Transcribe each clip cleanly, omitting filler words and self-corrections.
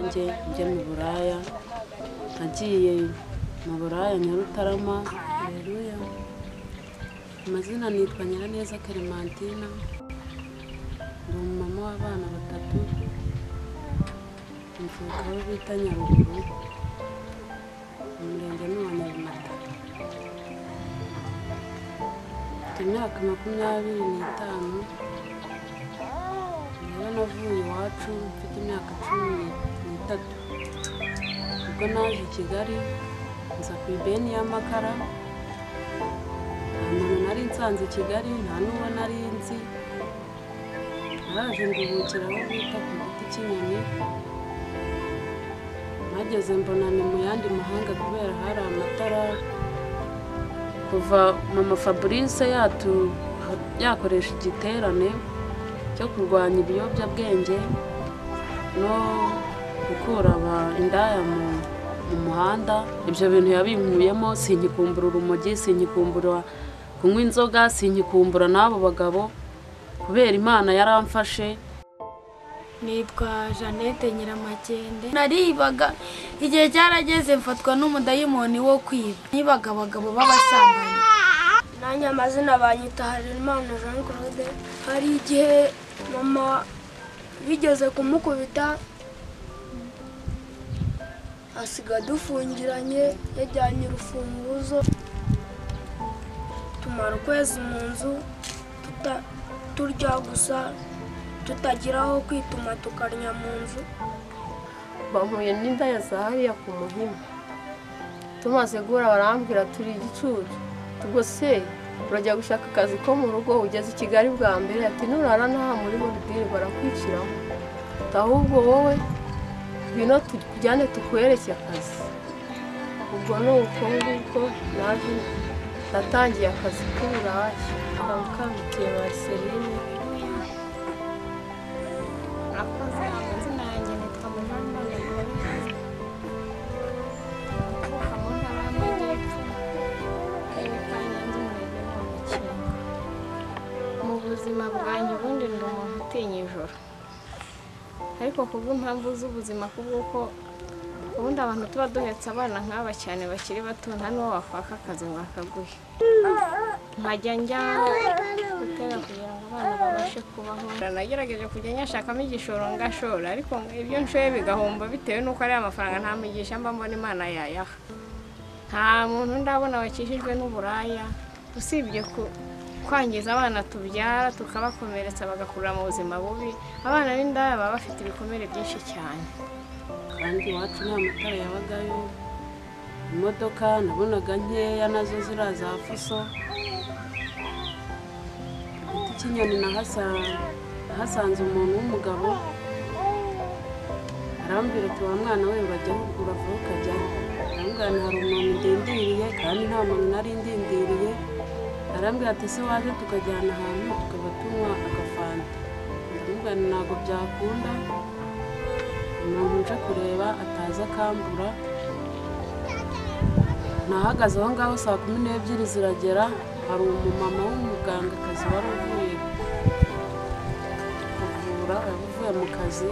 nanjye njye mu buraya. Nagiye mu buraya Nyarutarama. Haleluya. Amazina nitwa Nyiraneza Clementine, ndi umumama w'abana batatu, mvuka aho bita Nyaruguru, umurenge ni uwa Nyabimata. Mfite imyaka 25, rero navuye iwacu mfite imyaka 13. Ubwo naje i Kigali nza ku ibeni y'amakara, nta muntu nari nsanze i Kigali, nta n'uwo nari nzi. Naraje nduhukira aho bita ku giti cy'inyoni, nageze mbona ni mu yandi mahanga kubera hari amatara. Kuva mama Fabrice yakoresha igiterane cyo kurwanya ibiyobyabwenge no gukura indaya mu muhanda, ibyo bintu yabinkuyemo. Sinkikumbura urumogi, sinkikumbura kunywa inzoga, sinkikumbura n'abo bagabo kubera Imana yaramfashe. Nitwa Jeannette Nyiramakende. Naribaga igihe cyarageze mfatwa n'umudayimoni wo kwiba. Nibaga abagabo b'abasambanyi. Nanjye amazina banyita Harerimana Jean Claude. Hari igihe mama bigeze kumukubita asiga dufungiranye, yajyanye urufunguzo, tumara ukwezi mu nzu turya gusa, tutagira aho kwituma, tukarya mu nzu. Bahuye n'indaya za hariya ku Muhima, tumaze guhura barambwira turi igicucu, ubwo se urajya gushaka akazi ko mu rugo ugeze i Kigali bwa mbere, ati nurara ntaha muri borudire barakwiciraho, ahubwo wowe ngwino tujyane tukwereke akazi. Ubwo ni uko nguko naje natangiye akazi k'uburaya. Mukamutiye Marceline. Murakoze. Amazina yanjye nitwa Munyamana Gloria, mvuka mu ntara y'Amajyepfo, akarere ka Nyanza, umurenge wa Mukingo. Mu buzima bwanjye ubundi ndi umuntu utinya ijoro, ariko kubw'impamvu z'ubuzima, kubw'uko ubundi abantu tuba duhetse abana nk'aba cyane bakiri bato, nta n'uwo wakwaka akazi ngo akaguhe. Nkajya njya gutega kugira ngo abana babashe kubaho. Nagerageje kujya nyashakamo igishoro ngashora, ariko ibyo nshoye bigahomba bitewe n'uko ari amafaranga nta mugisha mba mbona Imana yayaha. Nta muntu ndabona wakijijwe n'uburaya, usibye kwangiza abana tubyara tukabakomeretsa bagakurira mu buzima bubi. Abana b'indaya baba bafite ibikomere byinshi cyane. Kandi iwacu nta matara yabagayo, imodoka nabonaga nkeya nazo ziriya za fuso. Ku giti cy'inyoni nahasanze umuntu w'umugabo, arambwira ati wa mwana we urajyaho uravaho ukajyaho. Arambwira nti hari umuntu ndindiriye, kandi nta muntu nari ndindiriye. Arambwira ati ese waje tukajyana ahantu tukaba tunywa agafanta. Ndamubwira nti ntabwo byakunda, umuntu nje kureba ataza akambura. Nahagaze aho ngaho saa 12 ziragera, hari umumama w'umugangakazi wari uvuye kuvura, uvuye mu kazi,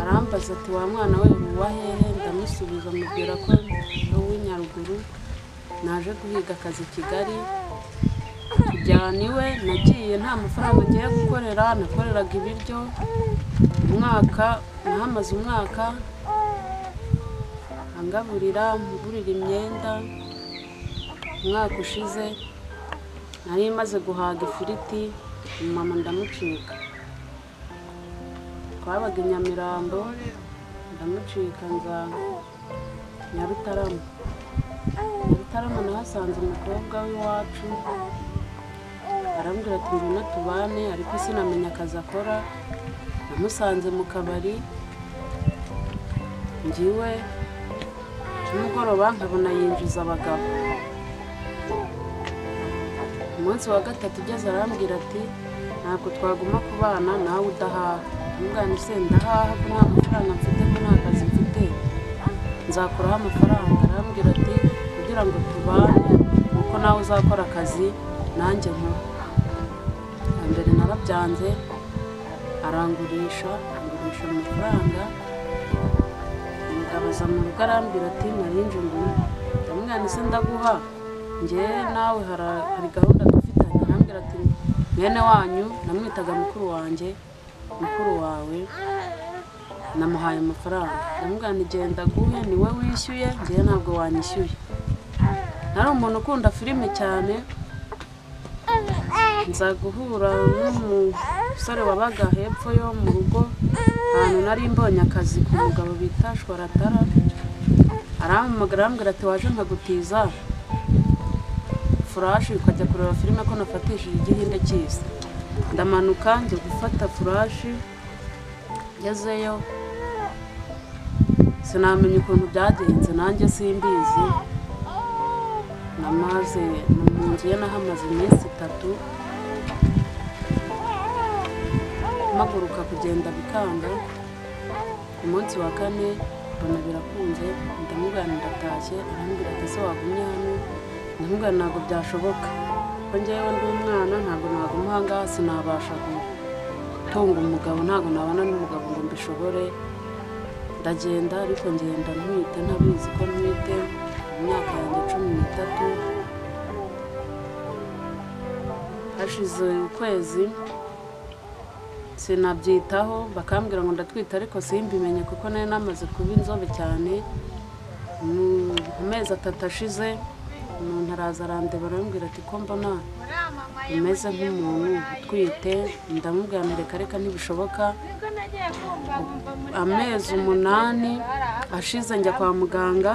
arambaza ati wa mwana we uba hehe? Ndamusubiza mubwira ko ndi uw'i Nyaruguru, naje guhiga akazi i Kigali. Tujyana iwe, nagiye nta mafaranga ngiye gukorera, nakoreraga ibiryo. Umwaka nahamaze umwaka angaburira, ngurira imyenda. Umwaka ushize nari maze guhaga ifiriti, mama ndamucika. Twabaga i Nyamirambo, ndamucika nza Nyarutarama. Nyarutarama nahasanze umukobwa w'iwacu, arambwira ati ngwino tubane, ariko sinamenya akazi akora. Namusanze mu kabari, ngiwe nimugoroba nkabona yinjiza abagabo. Umunsi wa gatatu ugeze arambwira ati ntabwo twaguma kubana nawe udahaha. Ndamubwira nti se ndahaha ko nta mafaranga mfite, ko nta kazi mfite, nzakuraho amafaranga. Arambwira ati kugira ngo tubane nuko nawe uzakora akazi nanjye nkora. Mbere narabyanze, arangurisha, angurisha amafaranga. Aza mu rugo arambwira ati narinje ngo ndamwana se ndaguha njye nawe hari gahunda dufitanye. Arambwira ati mwene wanyu namwitaga mukuru wanjye, mukuru wawe namuhaye amafaranga. Ndamubwira nti genda guhe niwe wishyuye, njye ntabwo wanyishyuye. Nari umuntu ukunda filime cyane, nza guhura n'umusore wabaga hepfo yo mu rugo ahantu nari mbonye akazi ku mugabo bita Shwaratara. Arampamagara arambwira ati waje nkagutiza furashi ukajya kureba filime ko nafatishije igihinde cyiza. Ndamanuka njya gufata furashi, ngezeyo sinamenya ukuntu byagenze nanjye simbizi. Namaze mu nzu ye nahamaze iminsi 3, mpaguruka kugenda bikanga. Ku munsi wa 4 mbona birakunze, ndamubwira ndatashye. Arambwira ati ese wagumye hano? Ndamubwira ntabwo byashoboka ko njyewe ndi umwana, ntabwo naguma aha ngaha, sinabasha gutunga umugabo, ntabwo nabana n'umugabo ngo mbishobore. Ndagenda ariko ngenda ntwite ntabizi ko ntwite, imyaka yanjye 13. Hashize ukwezi sinabyitaho, bakambwira ngo ndatwite ariko simbimenye kuko nari namaze kuba inzobe cyane. Mu mezi 3 ashize umuntu araza arandeba arambwira ati ko mbona umeze nk'umuntu utwite. Ndamubwira nti reka reka ntibishoboka. Amezi 8 ashize njya kwa muganga,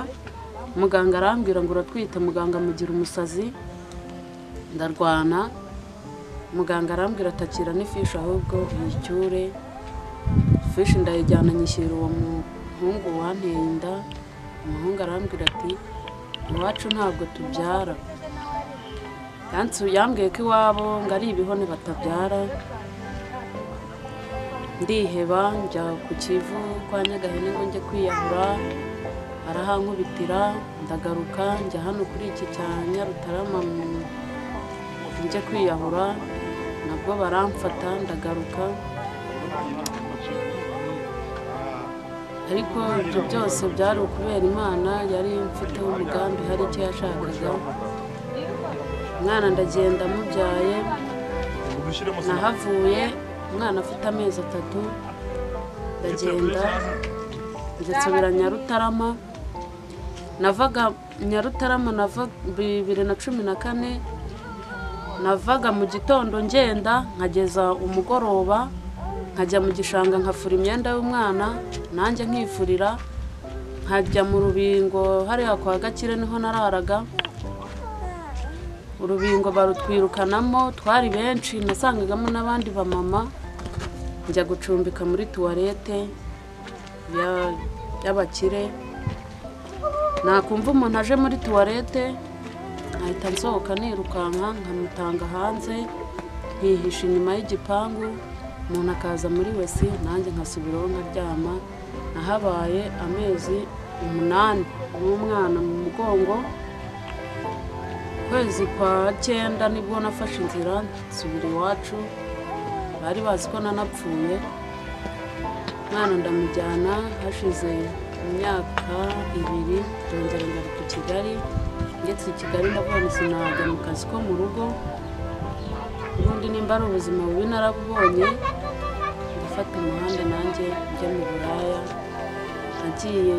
muganga arambwira ngo uratwite. Muganga amugira umusazi, ndarwana. Muganga arambwira atakira n'ifishi ahubwo uyicyure. Ifishi ndayijyana nyishyira uwo muhungu wanteye inda. Umuhungu arambwira ati iwacu ntabwo tubyara. Yambwiye ko iwabo ngo ari ibihone batabyara. Ndiheba njya ku Kivu kwa Nyagahene ngo njye kwiyahura, arahankubitira. Ndagaruka njya hano kuri iki cya Nyarutarama njye kwiyahura, nabwo baramfata ndagaruka. Ariko ibyo byose byari ukubera Imana yari mfiteho umugambi, hari icyo yashakaga. Umwana ndagenda mubyaye, nahavuye umwana afite amezi 3, ndagenda nsubira Nyarutarama. Navaga Nyarutarama nava 2014, navaga mu gitondo ngenda nkageza umugoroba, nkajya mu gishanga nkafura imyenda y'umwana nanjye nkifurira, nkajya mu rubingo hariya kwa Gakire niho nararaga. Urubingo barutwirukanamo twari benshi, nasangagamo n'abandi bamama. Njya gucumbika muri tuwarete y'abakire. Nakumva umuntu aje muri tuwarete nkahita nsohoka nirukanka nkamutanga hanze, nkihisha inyuma y'igipangu. Umuntu akaza muri wesi nanjye nkasubiraho nkaryama. Nahabaye amezi 8 n'umwana mu mugongo. Kwezi kwa 9 nibwo nafashe inzira nsubira iwacu, bari bazi ko nanapfuye. Umwana ndamujyana, hashize imyaka 2 ndongera ngaruka i Kigali. Ngeze i Kigali ndabona sinajya mu kazi ko mu rugo, ubundi nimba ari ubuzima bubi narabubonye. Ndafata umuhanda nanjye njya mu Buraya. Nagiye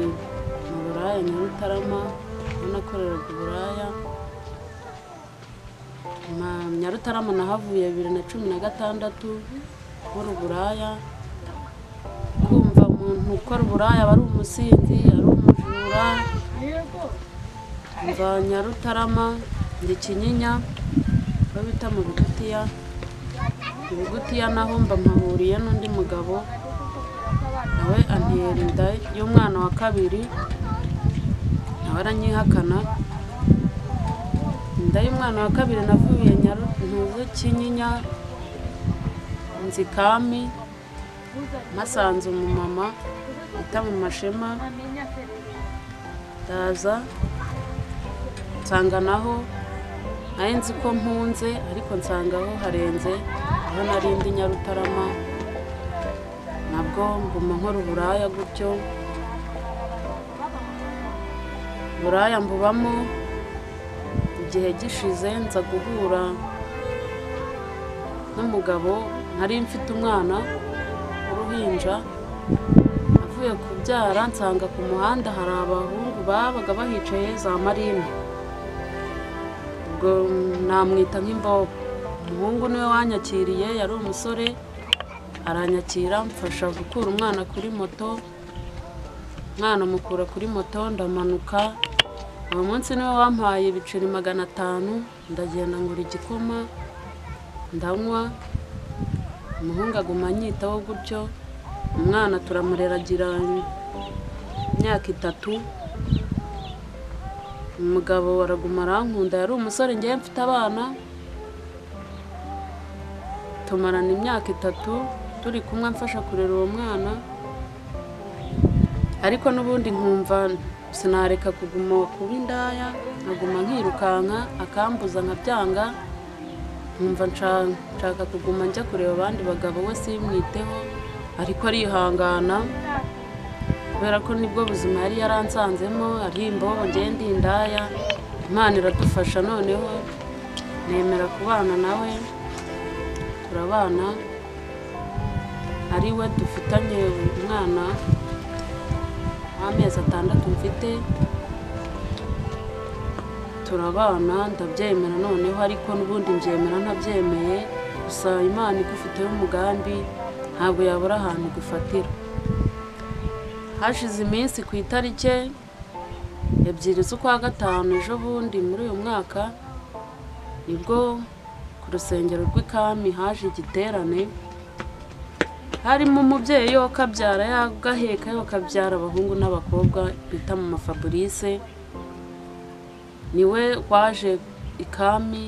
mu Buraya Nyarutarama, aho nakoreraga uburaya. Nyarutarama nahavuye 2016 nkora uburaya. Kumva umuntu ukora uburaya aba ari umusinzi, ari umujura. Mva Nyarutarama njya Kinyinya aho bita mu Bigutiya. Mu Bigutiya naho mba mpahuriye n'undi mugabo, nawe antera inda y'umwana wa 2, nawe aranyihakana. Inda y'umwana wa 2 navuye Nyarutuze Kinyinya Nzikami, mpasanze umumama bita mu Mashema. Ndaza nsanga naho nari nzi ko mpunze, ariko nsangaho harenze aho nari ndi Nyarutarama. Nabwo nguma nkora uburaya gutyo. Buraya mbubamo igihe gishize nza guhura n'umugabo, nari mfite umwana w'uruhinja avuye kubyara, nsanga ku muhanda hari abahungu babaga bahicaye za marine, ubwo namwita nk'imbobo. Umuhungu niwe wanyakiriye, yari umusore, aranyakira mfasha gukura umwana kuri moto, umwana mukura kuri moto ndamanuka. Uwo munsi niwe wampaye ibiceri 500, ndagenda ngura igikoma ndanywa. Umuhungu aguma anyitaho gutyo, umwana turamureragira imyaka 3. Umugabo araguma arankunda, yari umusore ngewe mfite abana. Tumarana imyaka 3 turi kumwe mfasha kurera uwo mwana, ariko n'ubundi nkumva sinareka kuguma kuba indaya, nkaguma nkirukanka akambuza nkabyanga, nkumva nshaka kuguma njya kureba abandi bagabo, we simwiteho, ariko arihangana kubera ko nibwo buzima yari yaransanzemo, ari imbobo ngewe ndi indaya. Imana iradufasha noneho nemera kubana nawe, turabana, ari we dufitanye umwana w'amezi 6 mfite, turabana ndabyemera noneho, ariko n'ubundi mbyemera ntabyemeye. Gusa Imana igufiteho umugambi ntabwo yabura ahantu igufatira. Hashize iminsi ku itariki 2 z'ukwa 5 ejo bundi muri uyu mwaka, nibwo ku rusengero rw'Ikami haje igiterane, harimo umubyeyi wakabyara yagaheka yakabyara abahungu n'abakobwa bita Mama Fabrice, niwe waje Ikami.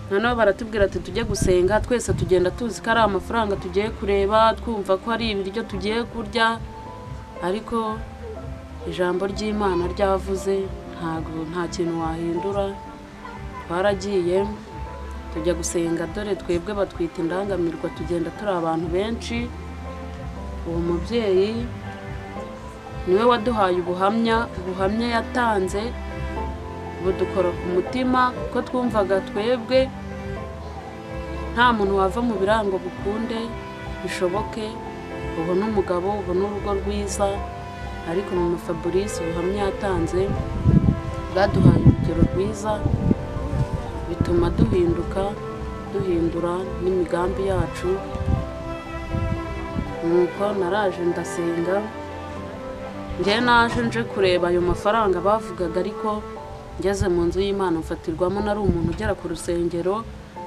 Noneho baratubwira ati tujye gusenga, twese tugenda tuzi ko ari amafaranga tugiye kureba, twumva ko ari ibiryo tugiye kurya, ariko ijambo ry'Imana ryavuze ntago nta kintu wahindura. Twaragiye tujya gusenga, dore twebwe batwita indangamirwa, tugenda turi abantu benshi. Uwo mubyeyi niwe waduhaye ubuhamya, ubuhamya yatanze budukora ku mutima, ko twumvaga twebwe nta muntu wava mu birango bukunde bishoboke, ubona umugabo, ubona urugo rwiza. Ariko Mama Fabrice ubuhamya yatanze bwaduhaye urugero rwiza, bituma duhinduka, duhindura n'imigambi yacu. Nuko naraje ndasenga, njye naje nje kureba ayo mafaranga bavugaga, ariko ngeze mu nzu y'Imana mfatirwamo, nari umuntu ugera ku rusengero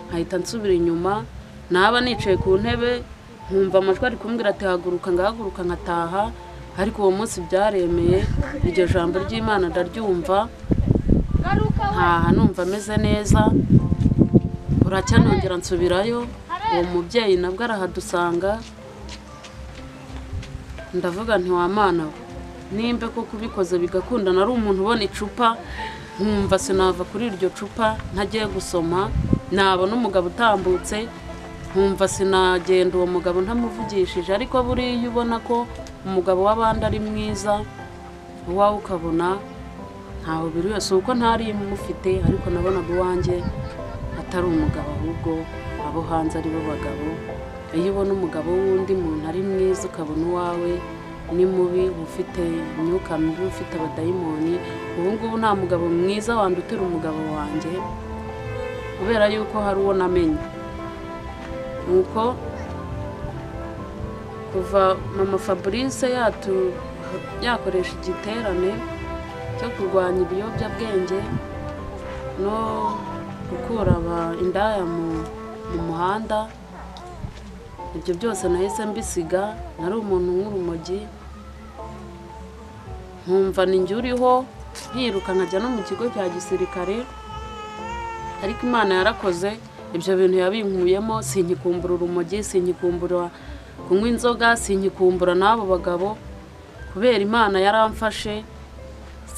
nkahita nsubira inyuma, naba nicaye ku ntebe nkumva amajwi ari kumbwira ati haguruka, ngahaguruka nkataha. Ariko uwo munsi byaremeye, iryo jambo ry'Imana ndaryumva, ntaha numva ameze neza. Buracya nongera nsubirayo, uwo mubyeyi nabwo arahadusanga, ndavuga nti wa Mana we, nimba koko ubikoze bigakunda, nari umuntu ubona icupa nkumva sinava kuri iryo cupa ntagiye gusoma, nabona umugabo utambutse nkumva sinagenda uwo mugabo ntamuvugishije. Ariko buriya ubona ko umugabo w'abandi ari mwiza, uwawe ukabona ntaho biri, si uko ntari mufite, ariko nabonaga uwanjye atari umugabo, ahubwo abo hanze ari bo bagabo. Iyo ubona umugabo w'undi muntu ari mwiza ukabona uwawe ni mubi, ufite imyuka mibi, ufite abadayimoni. Ubu ngubu nta mugabo mwiza wandutira umugabo wanjye, kubera yuko hari uwo namenye. Nuko kuva Mama Fabrice yakoresha igiterane cyo kurwanya ibiyobyabwenge no gukura indaya mu muhanda, ibyo byose nahise mbisiga. Nari umuntu nk'urumogi, nkumva ni njye uriho, nkiruka nkajya no mu kigo cya gisirikare. Ariko Imana yarakoze, ibyo bintu yabinkuyemo, sinkikumbura urumogi, sinkikumbura kunywa inzoga, sinkikumbura n'abo bagabo, kubera Imana yaramfashe.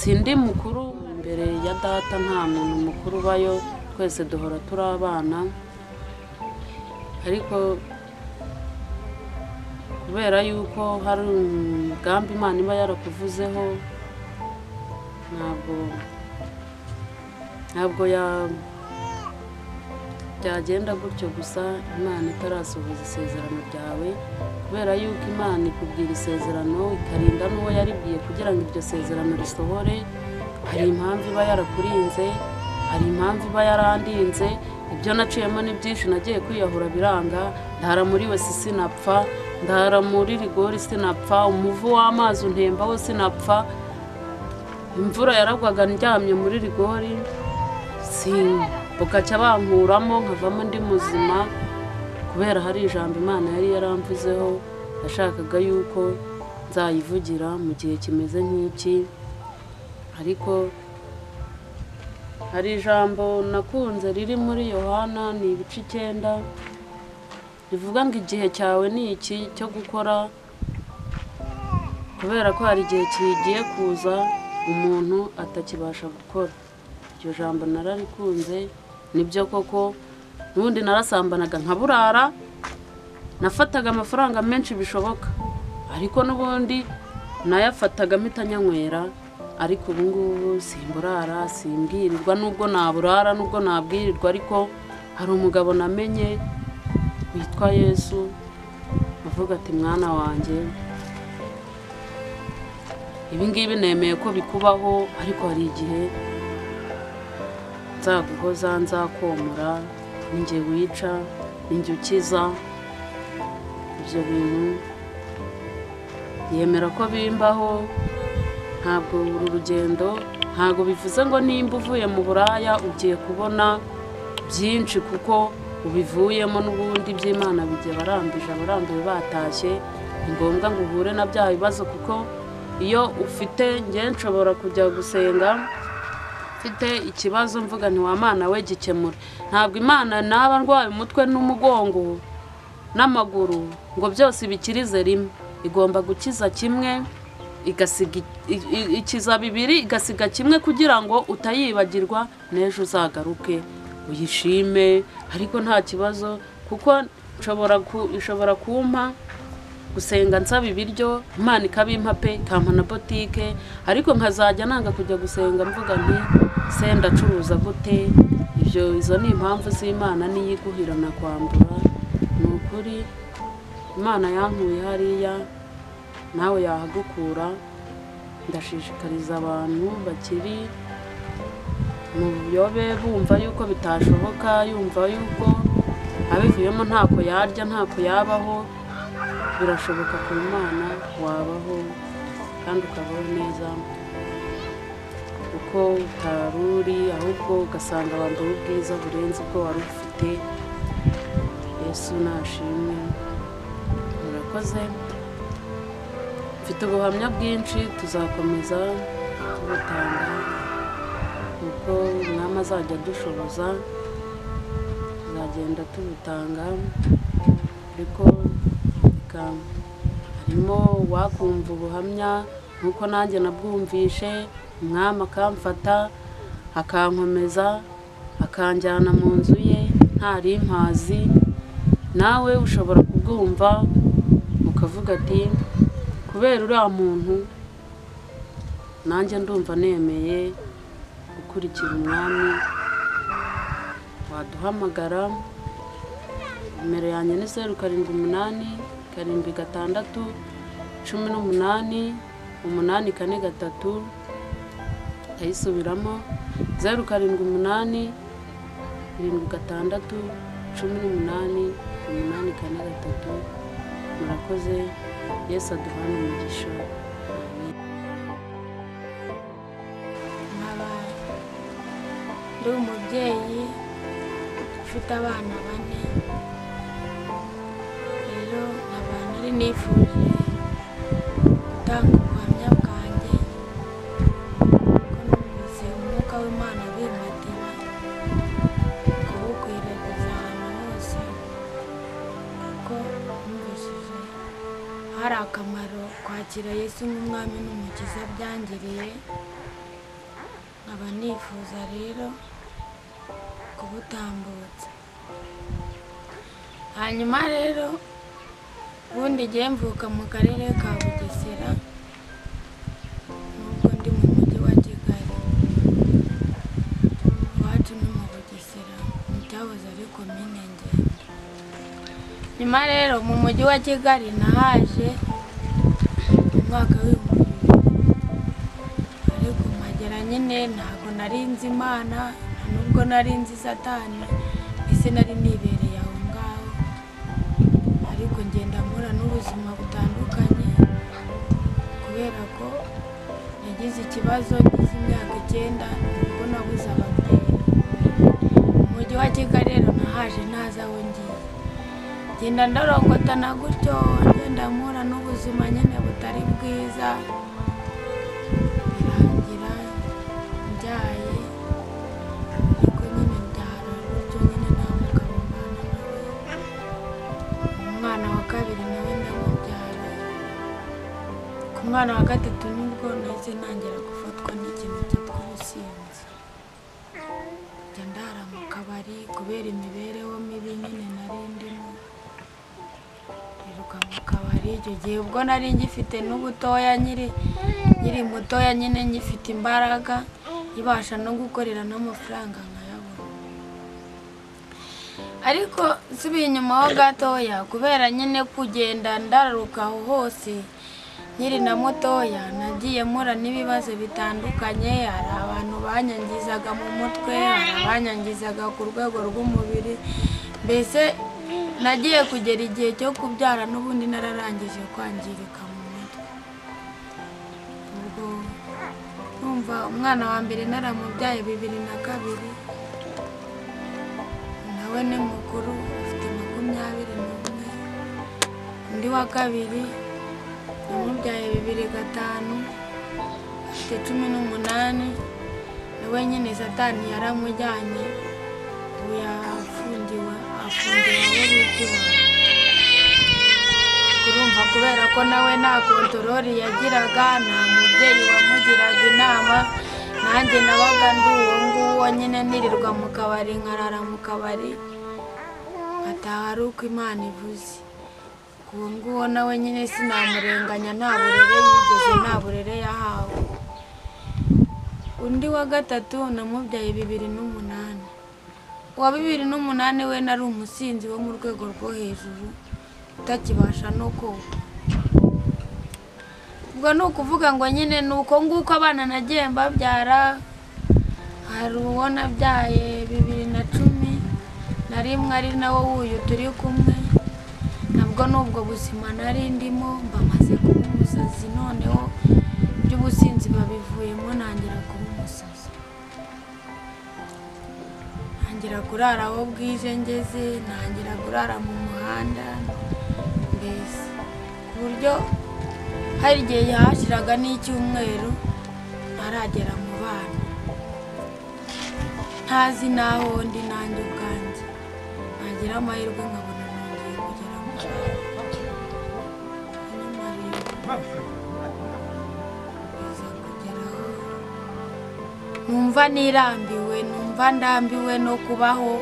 Sindi mukuru imbere ya data, nta muntu mukuru ubayo, twese duhora turi abana. Ariko kubera yuko hari umugambi Imana iba yarakuvuzeho, Ntabwo byagenda gutyo gusa Imana itarasohoza isezerano ryawe, kubera yuko Imana ikubwira isezerano ikarinda n'uwo yaribwiye kugira ngo iryo sezerano risohore. Hari impamvu iba yarakurinze, hari impamvu iba yarandinze. Ibyo naciyemo ni byinshi, nagiye kwiyahura biranga, ndara muri wese sinapfa, ndara muri rigori sinapfa, umuvu w'amazi untembaho sinapfa, imvura yaragwaga ndyamye muri rigori bukacya bankuramo nkavamo ndi muzima, kubera hari ijambo Imana yari yaramvuzeho, yashakaga yuko nzayivugira mu gihe kimeze nk'iki. Ariko hari ijambo nakunze riri muri Yohana ni ibice 9 rivuga ngo igihe cyawe ni iki cyo gukora, kubera ko hari igihe kigiye kuza umuntu atakibasha gukora. Iryo jambo nararikunze, nibyo koko. N'ubundi narasambanaga nkaburara, nafataga amafaranga menshi bishoboka, ariko n'ubundi nayafataga mpita nyanywera. Ariko ubu ngubu simburara, simbwirirwa, nubwo naburara nubwo nabwirirwa, ariko hari umugabo namenye witwa Yesu avuga ati mwana wanjye ibi ngibi nemeye ko bikubaho, ariko hari igihe nzaguhoza, nzakomora, ninjye wica, ninjye ukiza. Ibyo bintu yemera ko bimbaho. Ntabwo uru rugendo ntabwo bivuze ngo nimba uvuye mu buraya ugiye kubona byinshi, kuko ubivuyemo n'ubundi by'Imana bigiye barambije, abarambiwe batashye. Ni ngombwa ngo uhure na bya bibazo, kuko iyo ufite, njye nshobora kujya gusenga mfite ikibazo mvuga nti wa Mana we gikemura. Ntabwo Imana naba ndwaye umutwe n'umugongo n'amaguru ngo byose bikirize rimwe, igomba gukiza kimwe igasiga ikiza bibiri igasiga kimwe, kugira ngo utayibagirwa n'ejo uzagaruke uyishime. Ariko nta kibazo, kuko nshobora kumpa gusenga nsaba ibiryo Imana ikabimpa pe, ikampa na botike, ariko nkazajya nanga kujya gusenga mvuga nti se ndacuruza gute? Ibyo izo ni impamvu z'Imana niyiguhirana kwambura. Ni ukuri Imana yankuye hariya, nawe yahagukura. Ndashishikariza abantu bakiri mu buyobe bumva yuko bitashoboka, yumva yuko abivuyemo ntako yarya ntako yabaho, birashoboka ku Imana wabaho kandi ukabaho neza uko utaruri, ahubwo ugasanga wambaye ubwiza burenze ubwo wari ufite. Yesu nashimwe. Murakoze. Mfite ubuhamya bwinshi tuzakomeza tubutanga uko Umwami azajya adushoboza, tuzagenda tubutanga. Ariko harimo wakumva ubuhamya nkuko nanjye nabwumvishe, Umwami akamfata akankomeza akanjyana mu nzu ye ntari mpazi. Nawe ushobora kubwumva ukavuga ati kubera uriya muntu nanjye ndumva nemeye gukurikira Umwami. Waduhamagara, nimero yanjye ni 0 7 8 7 6 18 8 4 3. Ndayisubiramo 0 7 8 7 6 18 8 4 3. Murakoze. Yesu aduhane umugisha. Nkaba ndi umubyeyi ufite abana 4, rero nkaba nari nifuje gutanga ubuhamya bwanjye, ko numvise umwuka w'Imana bimpatira kuwukwiragiza ahantu hose, kuko numvishije hari akamaro kwakira Yesu nk'Umwami n'Umukiza byangiriye. Nkaba nifuza rero kubutambutsa. Hanyuma rero ubundi igihe mvuka mu karere ka Bugesera, nubwo ndi mu mujyi wa Kigali. Hanyuma rero mu mujyi wa Kigali nahaje mu mwaka w'2000, ariko mpagera nyine ntabwo nari nzi Imana, nubwo nari nzi Satani, ese nari nibereye aho ngaho, ariko ngenda mpura n'ubuzima butandukanye kubera ko nagize ikibazo ngize imyaka 9 ubwo nabuze ababyeyi. Mu mujyi wa Kigali rero nahaje ntazi aho ngiye, ngenda ndarongotana gutyo, ngenda mpura n'ubuzima nyine butari bwiza, birangira mbyaye, ariko nyine mbyara gutyo nyine nta mugabo mbana nawe. Umwana wa kabiri nawe ndamubyara, ku mwana wa gatatu nibwo nahise ntangira gufatwa n'ikintu cyitwa ubusinzi, njya ndara mu kabari kubera imibereho mibi nyine nari ndimo, niruka mu kabari. Icyo gihe ubwo nari ngifite n'ubutoya, nkiri mutoya nyine ngifite imbaraga ibasha no gukorera n'amafaranga nkayabona, ariko nsubiye inyuma ho gatoya kubera nyine kugenda ndaruka aho hose nkiri na mutoya, nagiye mpura n'ibibazo bitandukanye. Hari abantu banyangizaga mu mutwe, hari abanyangizaga ku rwego rw'umubiri, mbese nagiye kugera igihe cyo kubyara n'ubundi nararangije kwangirika mu mutwe. Ubwo numva umwana wa mbere naramubyaye 2002, nawe ni mukuru afite 21, undi wa kabiri namubyaye 2005 afite 18, nawe nyine Satani yaramujyanye, ubu yafungiwe afungiwe aho bita iwawa. Urumva kubera ko nawe nta kontorori yagiraga, nta mubyeyi wamugiraga inama, nanjye nabaga ndi uwo nguwo nyine nirirwa mu kabari, nkarara mu kabari, nkataha ari uko Imana ivuze. Uwo nguwo nawe nyine sinamurenganya, nta burere yigeze, nta burere yahawe. Undi wa gatatu namubyaye 2008. Uwa 2008 we nari umusinzi wo mu rwego rwo hejuru, utakibasha no koga. Ubwo ni ukuvuga ngo nyine ni uko nguko abana nagiye mbabyara. Hari uwo nabyaye 2011 ari nawo wuyu turi kumwe, nabwo n'ubwo buzima nari ndimo, mba maze kuba umusazi, noneho iby'ubusinzi babivuyemo ntangira kuba umusazi, ntangira kurara aho bwije ngeze, ntangira kurara mu muhanda, mbese ku buryo hari igihe yahashiraga n'icyumweru ntaragera mu bana, ntazi n'aho ndi nanjye ubwanjye, nagira amahirwe nkabona nongeye kugera mu bana. Hanyuma rero biza kugeraho numva nirambiwe, numva ndambiwe no kubaho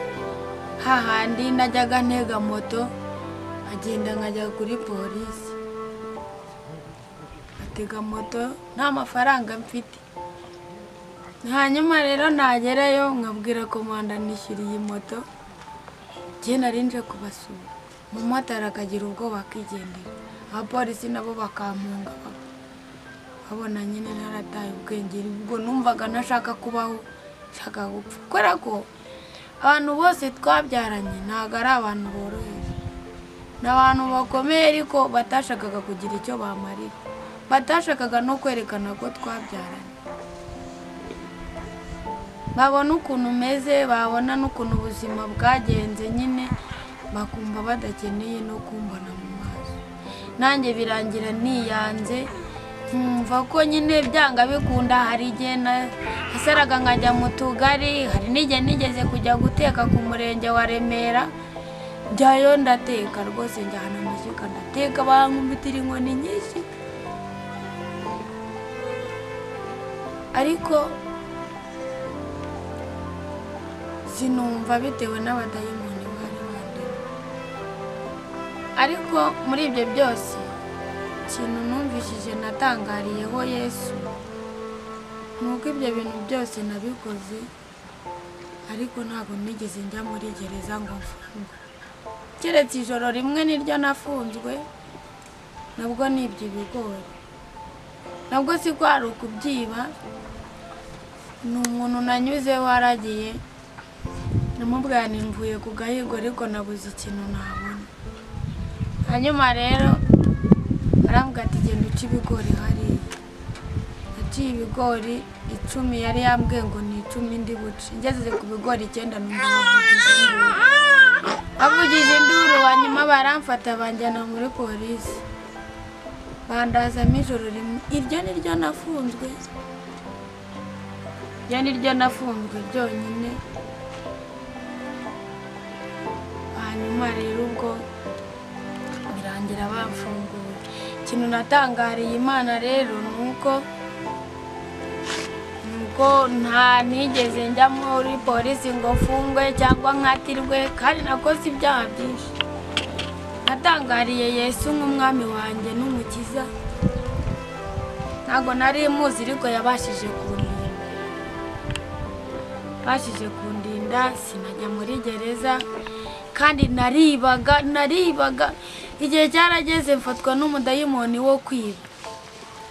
hahandi najyaga ntega moto nkagenda nkajya kuri polisi, ngatega moto nta mafaranga mfite. Hanyuma rero nagerayo nkabwira komanda nishyuriye moto, njye nari nje kubasura, umumotari akagira ubwoba akigendera, abapolisi nabo bakampunga babona nyine narataye ubwenge. Ubwo numvaga ntashaka kubaho, nshaka gupfa, kubera ko abantu bose twabyaranye ntabwo ari abantu boroheje, ni abantu bakomeye ariko batashakaga kugira icyo bamarira, batashakaga no kwerekana ko twabyaranye. Babona ukuntu umeze, babona n'ukuntu ubuzima bwagenze nyine, bakumva badakeneye no kumbona mu maso. Nanjye birangira niyanze, nkumva ko nyine byanga bikunda. Hari igihe nasaraga nkajya mu tugari, hari n'igihe nigeze kujya guteka ku murenge wa Remera, njyayo ndateka rwose, njyana amashyiga ndateka, bankumbitira inkoni nyinshi, ariko sinumva bitewe n'abadayimoni bari bandimo. Ariko muri ibyo byose ikintu numvishije natangariyeho Yesu, nuko ibyo bintu byose nabikoze, ariko ntabwo nigeze njya muri gereza ngo mfungwe. Keretse ijoro rimwe niryo nafunzwe, nabwo nibye ibigori, nabwo si ko ari ukubyiba, ni umuntu nanyuzeho waragiye namubwira nti mvuye ku gahigo ariko nabuze ikintu nabona. Hanyuma rero arambwira ati genda uce ibigori hariya. Naciye ibigori 10, yari yambwiye ngo ni 10 ndi buce, ngeze ku bigori 9 numva bavugije induru. Hanyuma baramfata banjyana muri polisi, bandazamo ijoro rimwe. Iryo ni ryo nafunzwe, iryo ni ryo nafunzwe byonyine. Hanyuma rero ubwo birangira bamfunguye. Ikintu natangariye Imana rero nuko nta nigeze njya muri polisi ngo mfungwe cyangwa nkatirwe, kandi nakoze ibyaha byinshi. Natangariye Yesu nk'umwami wanjye n'umukiza. Ntabwo nari muzi ariko yabashije kundinda, bashije kundinda sinajya muri gereza. Kandi naribaga igihe cyarageze mfatwa n'umudayimoni wo kwiba,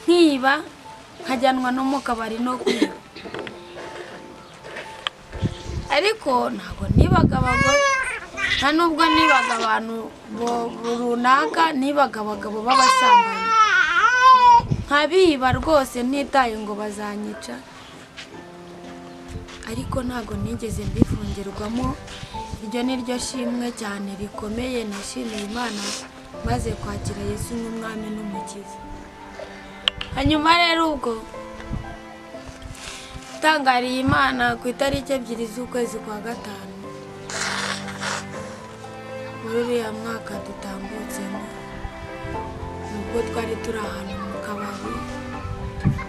nkiba nkajyanwa no mu kabari no kwiba. Ariko ntabwo nibaga abagore, nta nubwo nibaga abantu runaka, nibaga abagabo b'abasambanyi, nkabiba rwose ntitaye ngo bazanyica. Ariko ntabwo nigeze mbifungirwamo. Iryo ni ryo shimwe cyane rikomeye nashimiye Imana maze kwakira Yesu nk'umwami n'umukiza. Hanyuma rero ubwo tangariye Imana ku itariki 2 z'ukwezi kwa 5 muri uriya mwaka dutambutsemo, nubwo twari turi ahantu mu kabari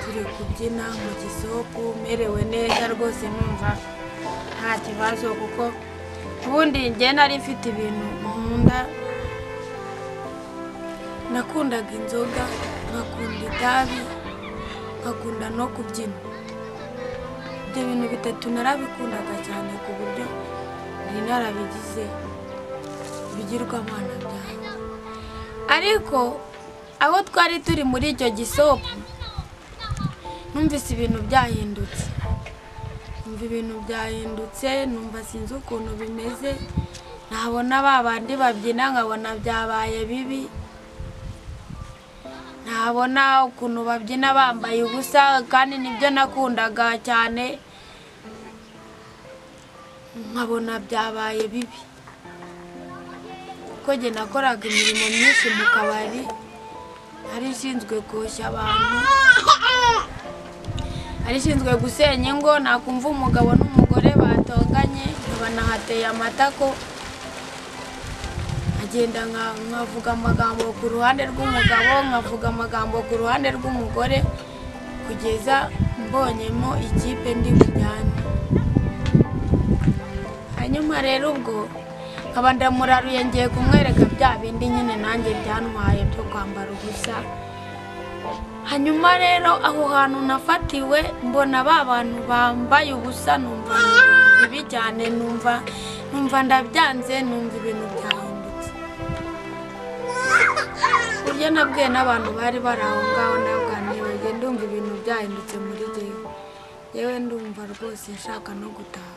turi kubyina mu gisopu, merewe neza rwose numva nta kibazo, kuko ubundi njye nari mfite ibintu nkunda. Nakundaga inzoga, nkakunda itabi, nkakunda no kubyina. Ibyo bintu bitatu narabikundaga cyane ku buryo nari narabigize ibigirwamana byanjye. Ariko aho twari turi muri icyo gisopu, numvise ibintu byahindutse, numva ibintu byahindutse, numva sinzi ukuntu bimeze. Nabona ba bandi babyina nkabona byabaye bibi, nabona ukuntu babyina bambaye ubusa, kandi nibyo nakundaga cyane, nkabona byabaye bibi. Kuko njye nakoraga imirimo myinshi mu kabari, nari ishinzwe koshya abantu, nari ishinzwe gusenya ingo. Nakumva umugabo n'umugore batonganye nkaba nahateye amatako, agenda nkavuga amagambo ku ruhande rw'umugabo, nkavuga amagambo ku ruhande rw'umugore, kugeza mbonyemo ikipe ndi bujyane. Hanyuma rero ubwo nkaba ndamuraruye ngiye kumwereka bya bindi nyine nanjye byantwaye byo kwambara ubusa. Hanyuma rero aho hantu nafatiwe mbona ba bantu bambaye ubusa, numva bibi cyane, numva ndabyanze, numva ibintu byahindutse. Burya nabwiye n'abantu bari bari aho ngaho, nabwo ndumva ibintu byahindutse muri jyewe. Yewe ndumva rwose nshaka no gutaha,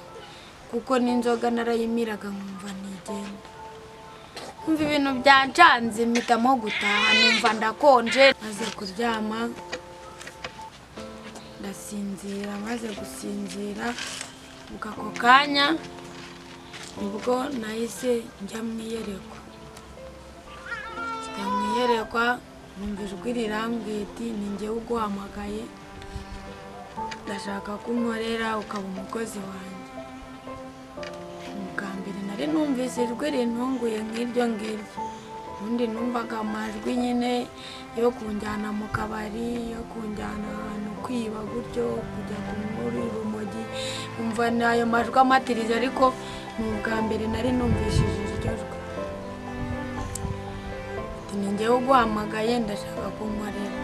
kuko n'inzoga narayimiraga nkumva ntigenda. Numva ibintu byancanze mpitamo gutaha, numva ndakonje. Maze kuryama ndasinzira, maze gusinzira ubwo ako kanya nibwo nahise njya mu iyerekwa. Njya mu iyerekwa numva ijwi rirambwiye iti ni njyewe uguhamagaye, ndashaka ko unkorera ukaba umukozi wanjye. Bwa mbere nari numvise ijwi rintunguye nk'iryo ngiryo. Ubundi numvaga amajwi nyine yo kunjyana mu kabari, yo kunjyana ahantu kwiba gutyo, kujya muri urumogi, umva n'ayo majwi amatiriza, ariko ni ubwa mbere nari numvishije iryo jwi. Ati ni njyewe uguhamagaye, ndashaka ko unkorera.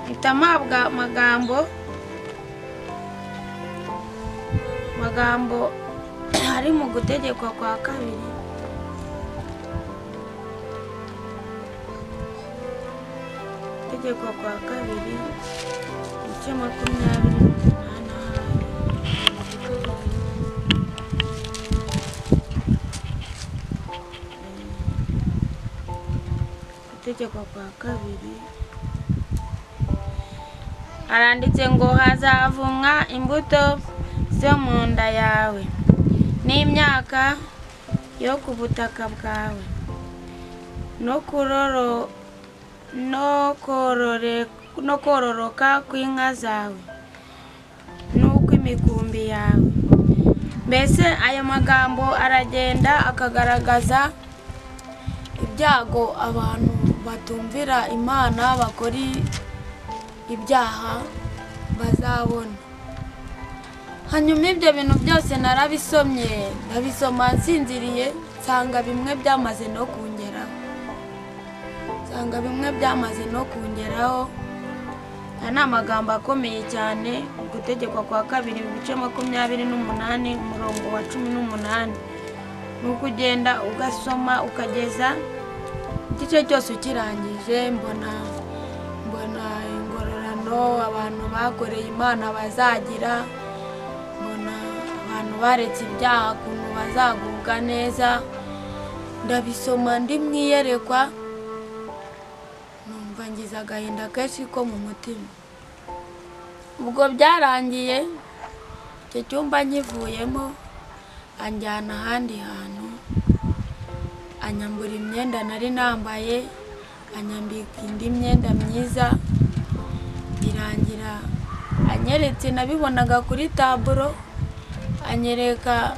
Mpita mpabwa amagambo ari mu gutegekwa kwa kabiri, Gutegekwa kwa kabiri ibice 28. Gutegekwa kwa kabiri haranditse ngo hazavumwa imbuto zo mu nda yawe n'imyaka yo ku butaka bwawe no kororoka kw'inka zawe n'ukw'imikumbi yawe. Mbese ayo magambo aragenda akagaragaza ibyago abantu batumvira Imana bakora ibyaha bazabona. Hanyuma ibyo bintu byose narabisomye, ndabisoma nsinziriye, nsanga bimwe byamaze no kungeraho. Aya ni amagambo akomeye cyane. Gutegekwa kwa kabiri ibice 28 umurongo wa 18. Ni ukugenda ugasoma ukageza igice cyose ukirangije. Mbona ingororano abantu bakoreye Imana bazagira, mbona abantu baretse ibyaha ukuntu bazagubwa neza. Ndabisoma ndi mu iyerekwa, numva ngize agahinda kenshi ko mu mutima. Ubwo byarangiye icyo cyumba nkivuyemo, anjyana ahandi hantu, anyambura imyenda nari nambaye, anyambika indi myenda myiza. Birangira anyeretse, nabibonaga kuri taburo, anyereka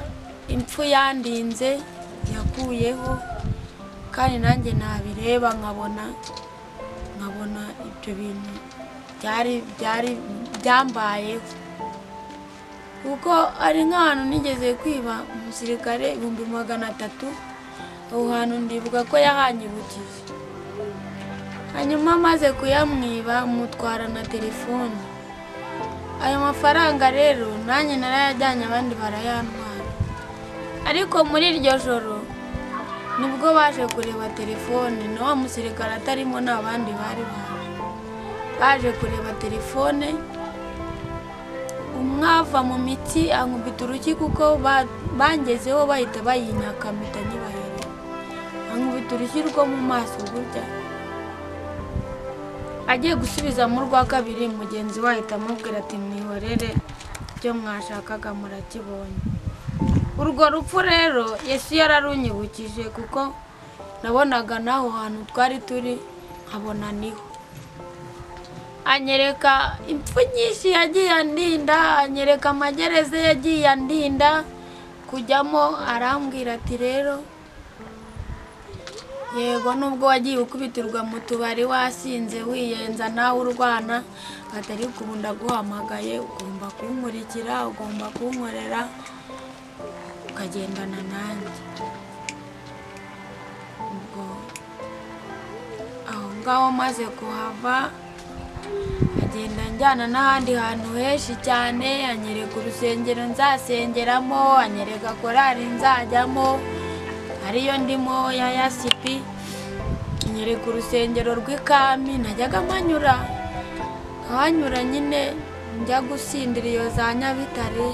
impfu yandinze yakuyeho, kandi nanjye nabireba nkabona ibyo bintu byari byambayeho. Kuko ari nk'ahantu nigeze kwiba umusirikare 300,000, aho hantu ndibuka ko yahanyibukije. Hanyuma amaze kuyamwiba mutwara na telefone. Ayo mafaranga rero nanjye narayajyanye, abandi barayantwara. Ariko muri iryo joro nibwo baje kureba telefone, na wa musirikare atarimo n'abandi bari baje kureba telefone. Umwe ava mu miti ankubita uruki, kuko bangezeho bahita bayinyaka mpita nyibahereza. Ankubita urushyi rwo mu maso gutya. Agiye gusubiza mu rwa kabiri, mugenzi we ahita amubwira ati mwihorere, ibyo mwashakaga murakibonye. Urwo rupfu rero Yesu yararunyibukije, kuko nabonaga n'aho hantu twari turi nkabona niho. Anyereka impfu nyinshi yagiye andinda, anyereka amagereza yagiye andinda kujyamo. Arambwira ati rero yego nubwo wagiye ukubitirwa mu tubari wasinze wiyenza nawe urwana, atari ubu ndaguhamagaye, ugomba kunkurikira, ugomba kunkorera, ukagendana nanjye. Ubwo aho ngaho maze kuhava, agenda njyana n'ahandi hantu henshi cyane, anyereka urusengero nzasengeramo, anyereka korali nzajyamo ariyo ndimo ya Yasipi, anyereka urusengero rw'ikami najyaga mpanyura nkahanyura nyine njya gusindira iyo za Nyabitare,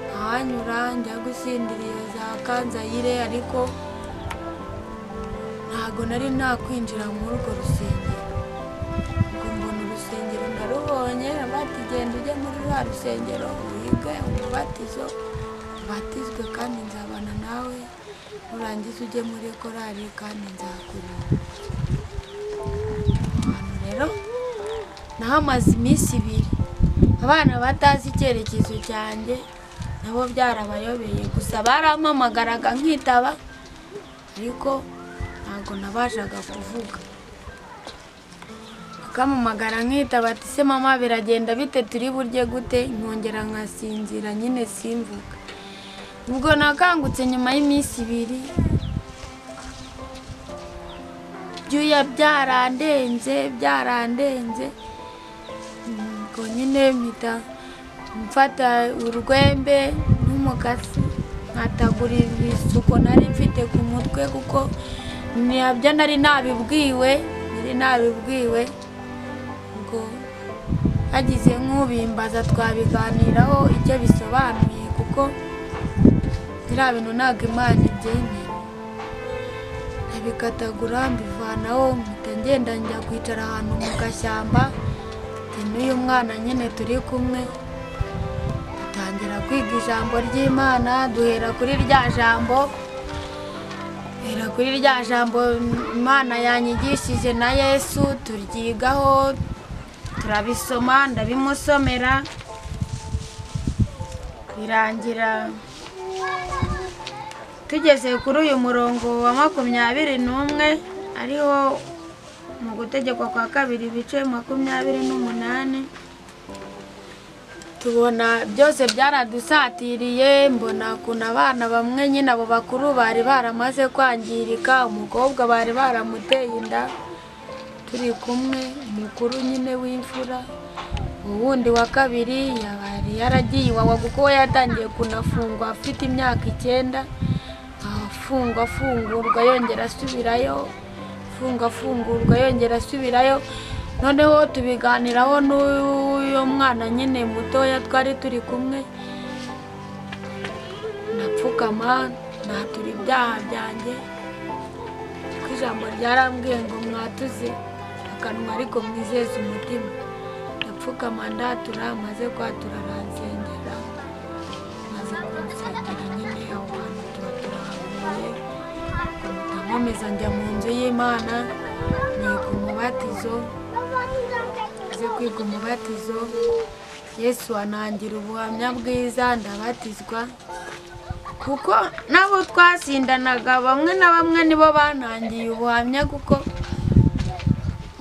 nkahanyura njya gusindira iyo za Kanzayire, ariko ntago nari nakwinjira muri urwo rusengero. Ubwo mbona urusengero ndarubonye, bati genda ujye muri rwa rusengero wige umubatizo, ubatizwe kandi nzabana nawe, nurangiza ujye muri korali kandi nzakurinda. Ahantu rero nahamaze iminsi ibiri, abana batazi icyerekezo cyanjye nabo byarabayobeye, gusa barampamagaraga nkitaba, ariko ntabwo nabashaga kuvuga. Bakampamagara nkitaba ati se mama biragenda bite, turi burye gute? Nkongera nkasinzira nyine simvuga. Ubwo nakangutse nyuma y'iminsi ibiri, byuya byarandenze, ubwo nyine mpita mfata urwembe n'umukasi nkatagura ibisuko nari mfite ku mutwe, kuko nabyo nari nabibwiwe, nari nabibwiwe, ubwo hagize nk'ubimbaza twabiganiraho icyo bisobanuye, kuko biriya bintu ntabwo Imana ibyemera. Ndabikatagura mbivanaho, mpita ngenda njya kwicara ahantu mu gashyamba, n'uyu mwana nyine turi kumwe dutangira kwiga ijambo ry'Imana, duhera kuri rya jambo, duhera kuri rya jambo Imana yanyigishije na Yesu, turyigaho turabisoma, ndabimusomera birangira. Tugeze kuri uyu murongo wa 21 ariho mu gutegekwa kwa kabiri ibice 28, tubona byose byaradusatiriye. Mbona ukuntu abana bamwe nyine abo bakuru bari baramaze kwangirika, umukobwa bari baramuteye inda turi kumwe, umukuru nyine w'imfura, uwundi wa kabiri yari yaragiye iwawa kuko we yatangiye kunafungwa afite imyaka 9, afungwa afungurwa yongera asubirayo, afungwa afungurwa yongera asubirayo. Noneho tubiganiraho n'uyu mwana nyine mutoya twari turi kumwe, ndapfukama natura ibyaha byanjye, kuko ijambo ryarambwiye ngo mwatuze akanwa ariko mwizeze umutima. Ndapfukama ndatura, maze kwatura aransengera, maze kunsengera nyine aho hantu tuba turahavuye. Nkomeza njya mu nzu y'Imana niga umubatizo, maze kwiga umubatizo Yesu anangira ubuhamya bwiza, ndabatizwa. Kuko nabo twasindanaga bamwe na bamwe nibo bantangiye ubuhamya, kuko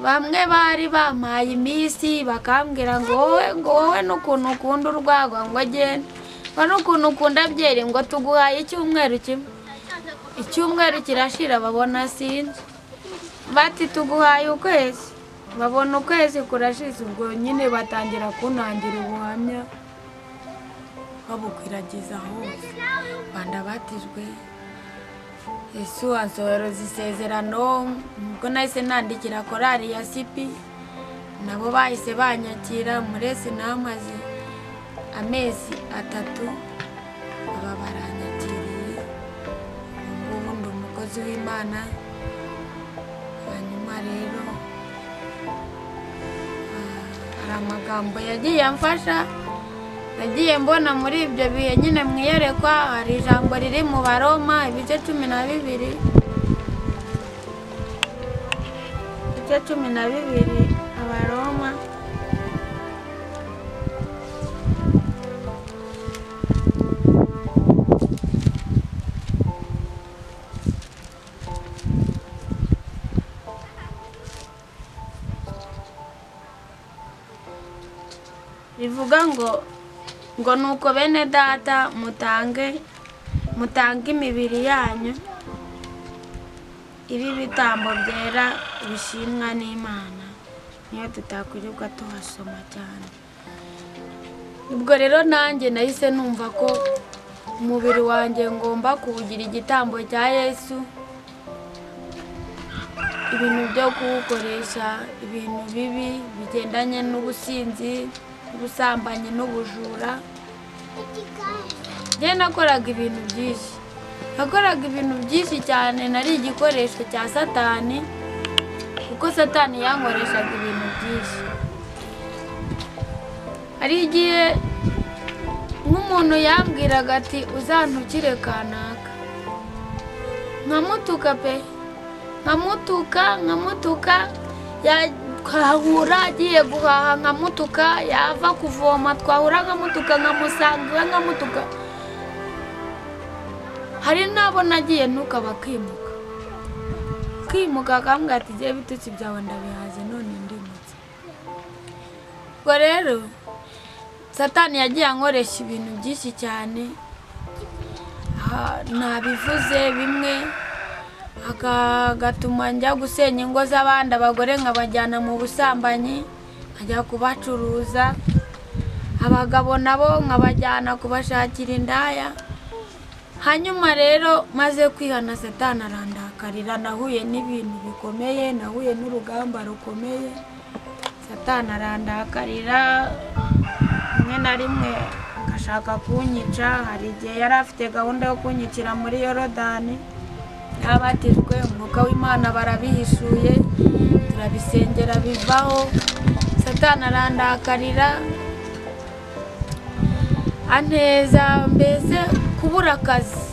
bamwe bari bampaye iminsi bakambwira ngo wowe n'ukuntu ukunda urwagwa ngo agende, ngo n'ukuntu ukunda byeri ngo tuguhaye icyumweru kimwe. Icyumweru kirashira babona sinzi, bati tuguhaye ukwezi, babona ukwezi kurashize. Ubwo nyine batangira kuntangira ubuhamya babukwiragiza hose, bandabatijwe. Yesu ansohoreza isezerano, ubwo nahise nandikira korali ya Sipi, nabo bahise banyakira. Muresi namaze amezi 3 baba baranyakiriye, ubu ndi umukozi w'Imana. Hanyuma rero hari amagambo yagiye amfasha, nagiye mbona muri ibyo bihe nyine mwiyerekwa. Hari ijambo riri mu Baroma ibice 12, ibice 12 Abaroma, rivuga ngo nuko bene data mutange imibiri yanyu ibi bitambo byera bishimwa n'Imana. Niyo tutakwirirwa tuhasoma cyane. Ubwo rero nanjye nahise numva ko umubiri wanjye ngomba kuwugira igitambo cya Yesu, ibintu byo kuwukoresha ibintu bibi bigendanye n'ubusinzi, ubusambanyi n'ubujura. Njye nakoraga ibintu byinshi, nakoraga ibintu byinshi cyane, nari igikoresho cya Satani, kuko Satani yankoreshaga ibintu byinshi. Hari igihe nk'umuntu yambwiraga ati uzantukire kanaka, nkamutuka pe, nkamutuka, twahura agiye guhaha nkamutuka, yava kuvoma twahura nkamutuka, nkamusanga iwe nkamutuka. Hari n'abo nagiye ntuka bakimuka, kimuka akambwira ati jye ibitutsi byawe ndabihaze none ndimutse. Ubwo rero Satani yagiye ankoresha ibintu byinshi cyane, nabivuze bimwe agatuma njya gusenya ingo z'abandi, abagore nkabajyana mu busambanyi, nkajya kubacuruza, abagabo nabo nkabajyana kubashakira indaya. Hanyuma rero maze kwihana Satani arandakarira. arandakarira, nahuye n'ibintu bikomeye, nahuye n'urugamba rukomeye. Satani arandakarira rimwe na rimwe agashaka kunyica. Hari igihe yari afite gahunda yo kunyicira muri Yorodani. Nabatijwe umwuka w'Imana barabihishuye, turabisengera bivaho. Satani arandakarira anteza mbese kubura akazi,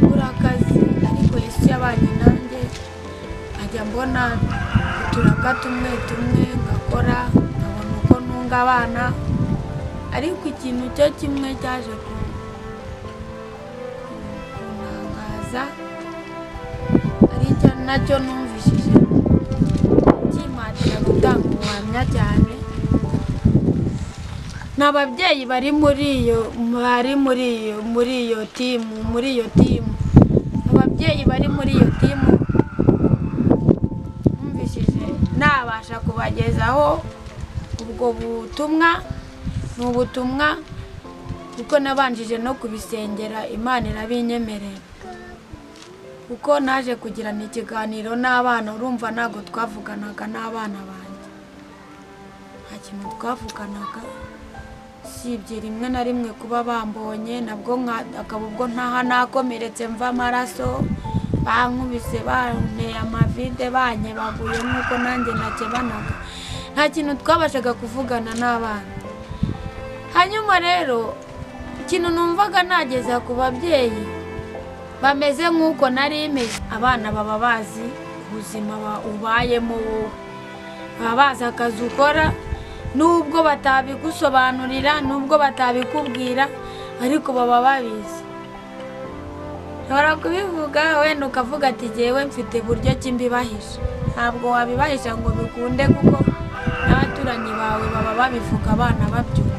ariko Yesu yabanye nanjye, ajya mbona uturaka tumwe tumwe ngakora, nkabona uko ntunga abana. Ariko ikintu cyo kimwe cyaje kuntangaza, aricyo nacyo numvishije kimpatira gutanga ubuhamya cyane, ni ababyeyi bari muri iyo timu, ababyeyi bari muri iyo timu numvishije nabasha kubagezaho ubwo butumwa. Ni ubutumwa kuko nabanjije no kubisengera, Imana irabinyemerera. Kuko naje kugirana ikiganiro n'abana, urumva ntabwo twavuganaga n'abana banjye, nta kintu twavuganaga usibye rimwe na rimwe kuba bambonye, nabwo akaba ubwo ntaha nakomeretse mva amaraso, bankubise banteye amavide, bankebaguye nk'uko nanjye nakebanaga. Nta kintu twabashaga kuvugana n'abana. Hanyuma rero ikintu numvaga nageza ku babyeyi bameze nk'uko nari meze, abana baba bazi ubuzima ubayemo wowe, baba bazi akazi ukora, nubwo batabigusobanurira, nubwo batabikubwira, ariko baba babizi. Ushobora kubivuga wenda ukavuga ati jyewe mfite buryo ki mbibahisha. Ntabwo wabibahisha ngo bikunde, kuko n'abaturanyi bawe baba babivuga abana babyumva.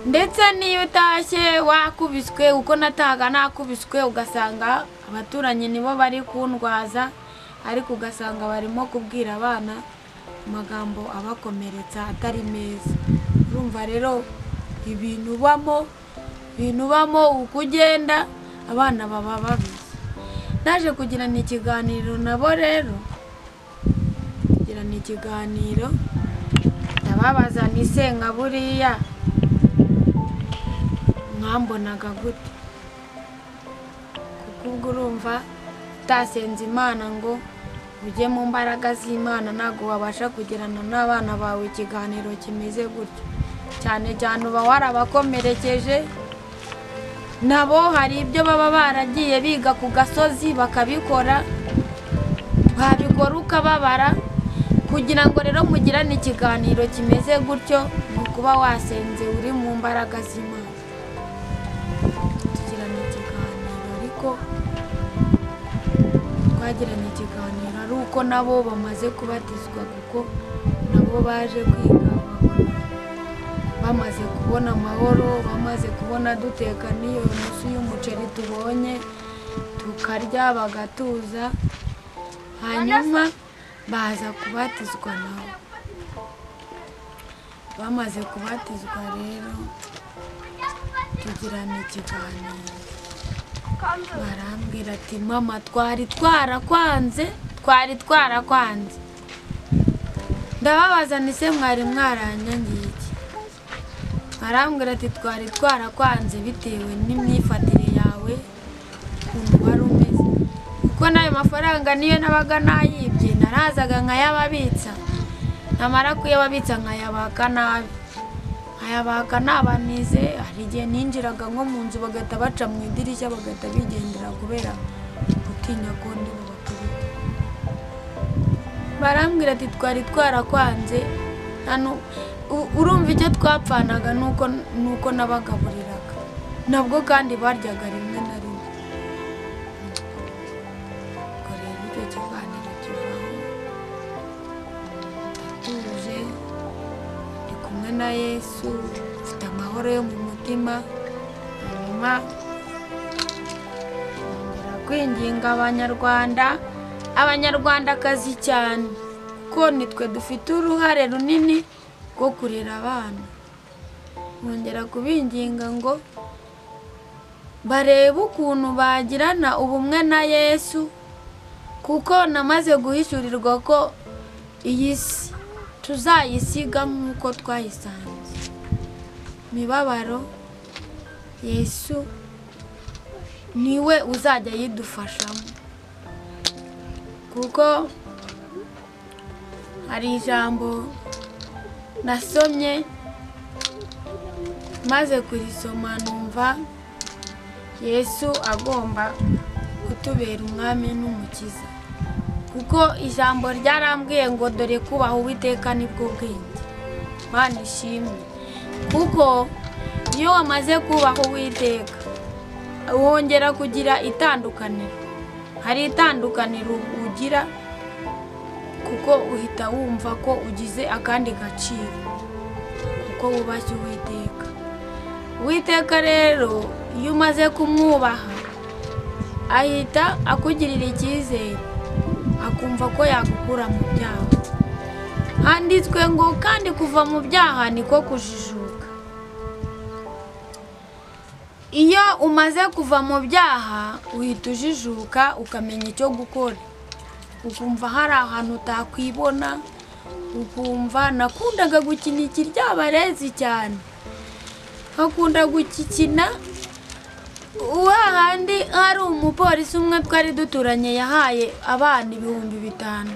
Ndetse n'iyo utashye wakubiswe, uko natahaga nakubiswe, ugasanga abaturanyi nibo bari kundwaza, ariko ugasanga barimo kubwira abana amagambo abakomeretsa atari meza. Urumva rero ibintu ubamo uko ugenda abana baba babizi. Naje kugirana ikiganiro nabo rero, kugirana ikiganiro ndababaza nti se nka buriya mwambonaga gute? Kuko ubwo urumva utasenze Imana ngo ujye mu mbaraga z'Imana, ntabwo wabasha kugirana n'abana bawe ikiganiro kimeze gutyo. Cyane cyane uba warabakomerekeje, nabo hari ibyo baba baragiye biga ku gasozi bakabikora, babikora ukababara. Kugira ngo rero mugirane ikiganiro kimeze gutyo, ni ukuba wasenze uri mu mbaraga z'Imana. Tugirana ikiganiro, ariko twagiranye ikiganiro ari uko nabo bamaze kubatizwa, kuko nabo baje kwiga bamaze kubona amahoro, bamaze kubona duteka n'iyo nusu y'umuceri tubonye tukarya bagatuza, hanyuma baza kubatizwa nabo. Bamaze kubatizwa rero tugirana ikiganiro, barambwira ati mama twari twarakwanze. Ndababaza nti se mwari mwaranyangiye iki? Barambwira ati twari twarakwanze bitewe n'imyifatire yawe, ukuntu wari umeze, kuko n'ayo mafaranga niyo nabaga nayibye, narazaga nkayababitsa, namara kuyababitsa nkayabaka nabi, nkayabaka nabanize. Hari igihe ninjiraga nko mu nzu bagahita baca mu idirishya bagahita bigendera kubera gutinya ko ndi bubakubite. Barambwira ati twari twarakwanze, urumva icyo twapfanaga nuko nabagaburiraga, nabwo kandi baryaga rimwe na rimwe. Ubwo rero icyo kiganiro kivaho, ndatuje, ndi kumwe na Yesu, mfite amahoro yo mu mutima. Hanyuma nongera kwinginga Abanyarwanda, Abanyarwandakazi cyane, kuko nitwe dufite uruhare runini rwo kurera abana. Nongera kubinginga ngo barebe ukuntu bagirana ubumwe na Yesu, kuko namaze guhishurirwa ko iyi si tuzayisiga nk'uko twayisanze. Imibabaro Yesu niwe uzajya yidufashamo, kuko hari ijambo nasomye maze kurisoma numva Yesu agomba kutubera umwami n'umukiza, kuko ijambo ryarambwiye ngo dore kubaha Uwiteka nibwo bwenge. Mana ishimwe, kuko iyo wamaze kubaha Uwiteka wongera kugira itandukaniro. Hari itandukaniro ugira kuko uhita wumva ko ugize akandi gaciro kuko wubashye Uwiteka. Uwiteka rero iyo umaze kumwubaha ahita akugirira icyizere, akumva ko yagukura mu byaha. Handitswe ngo kandi kuva mu byaha niko kujijuka. Iyo umaze kuva mu byaha uhita ujijuka, ukamenya icyo gukora, ukumva hari ahantu utakwibona, ukumva nakundaga gukina ikiryabarezi cyane, nkakunda gukikina. Hahandi hari umupolisi umwe twari duturanye yahaye abana 5000,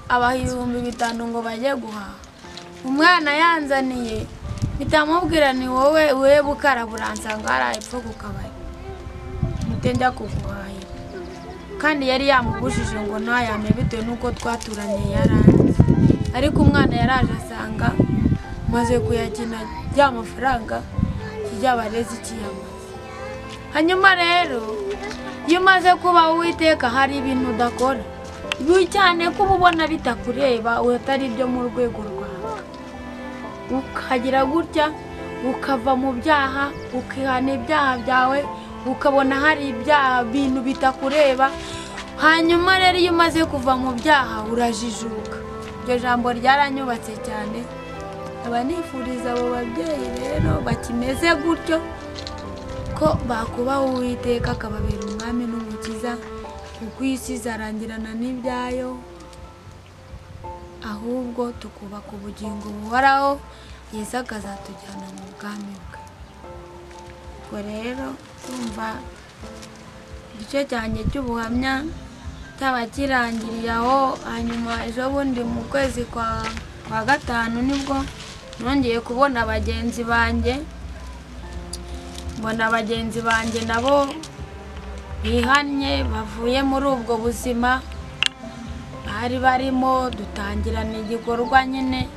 abaha 5000 ngo bajye guhaha. Umwana yanzaniye bitamubwira ni wowe we bukaraba uransanga hariya epfo ku kabari mpite njya kuguhahira, kandi yari yamubujije ngo ntayame bitewe n'uko twaturanye yaranze. Ariko umwana yaraje asanga maze kuyakina ya mafaranga kijyabarezi kiyamaze. Hanyuma rero iyo umaze kuba Uwiteka hari ibintu udakora cyane ko uba ubona bitakureba, utari ibyo mu rwego rwawe, ukagira gutya ukava mu byaha, ukihana ibyaha byawe, ukabona hari ibyaha bintu bitakureba. Hanyuma rero iyo umaze kuva mu byaha urajijuka. Iryo jambo ryaranyubatse cyane. Aba nifuriza abo babyeyi rero bakimeze gutyo ko bakubaha Uwiteka akababera umwami n'umukiza, kuko isi izarangirana n'ibyayo, ahubwo tukubaka ubugingo buhoraho, Yesu akazatujyana mu bwami bwe. Ubwo rero tumva igice cyanjye cy'ubuhamya cyaba kirangiriye aho. Hanyuma ejo bundi mu kwezi kwa gatanu nibwo nongeye kubona bagenzi banjye, mbona bagenzi banjye nabo bihannye bavuye muri ubwo buzima bari barimo, dutangirana igikorwa nyine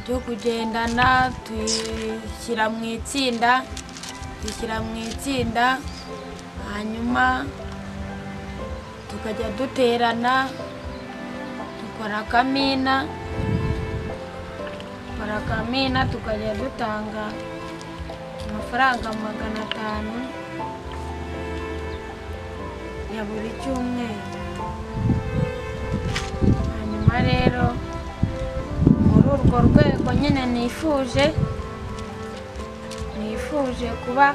cyo kugendana, twishyira mu itsinda, hanyuma tukajya duterana, dukora akamina, tukajya dutanga amafaranga 500 ya buri cyumweru. Hanyuma rero muri urwo rwego nyine nifuje kuba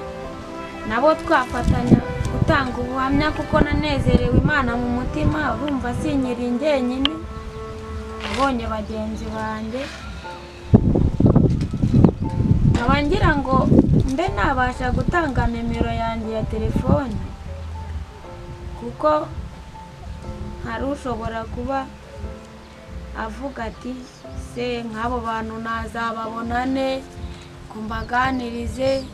nabo twafatanya gutanga ubuhamya, kuko nanezerewe Imana mu mutima, urumva sinkiri njyenyine, nabonye bagenzi banjye, nkaba ngira ngo mbe nabasha gutanga nimero yanjye ya telefone, kuko hari ushobora kuba avuga ati se nk'abo bantu nazababonane ngo mbaganirize.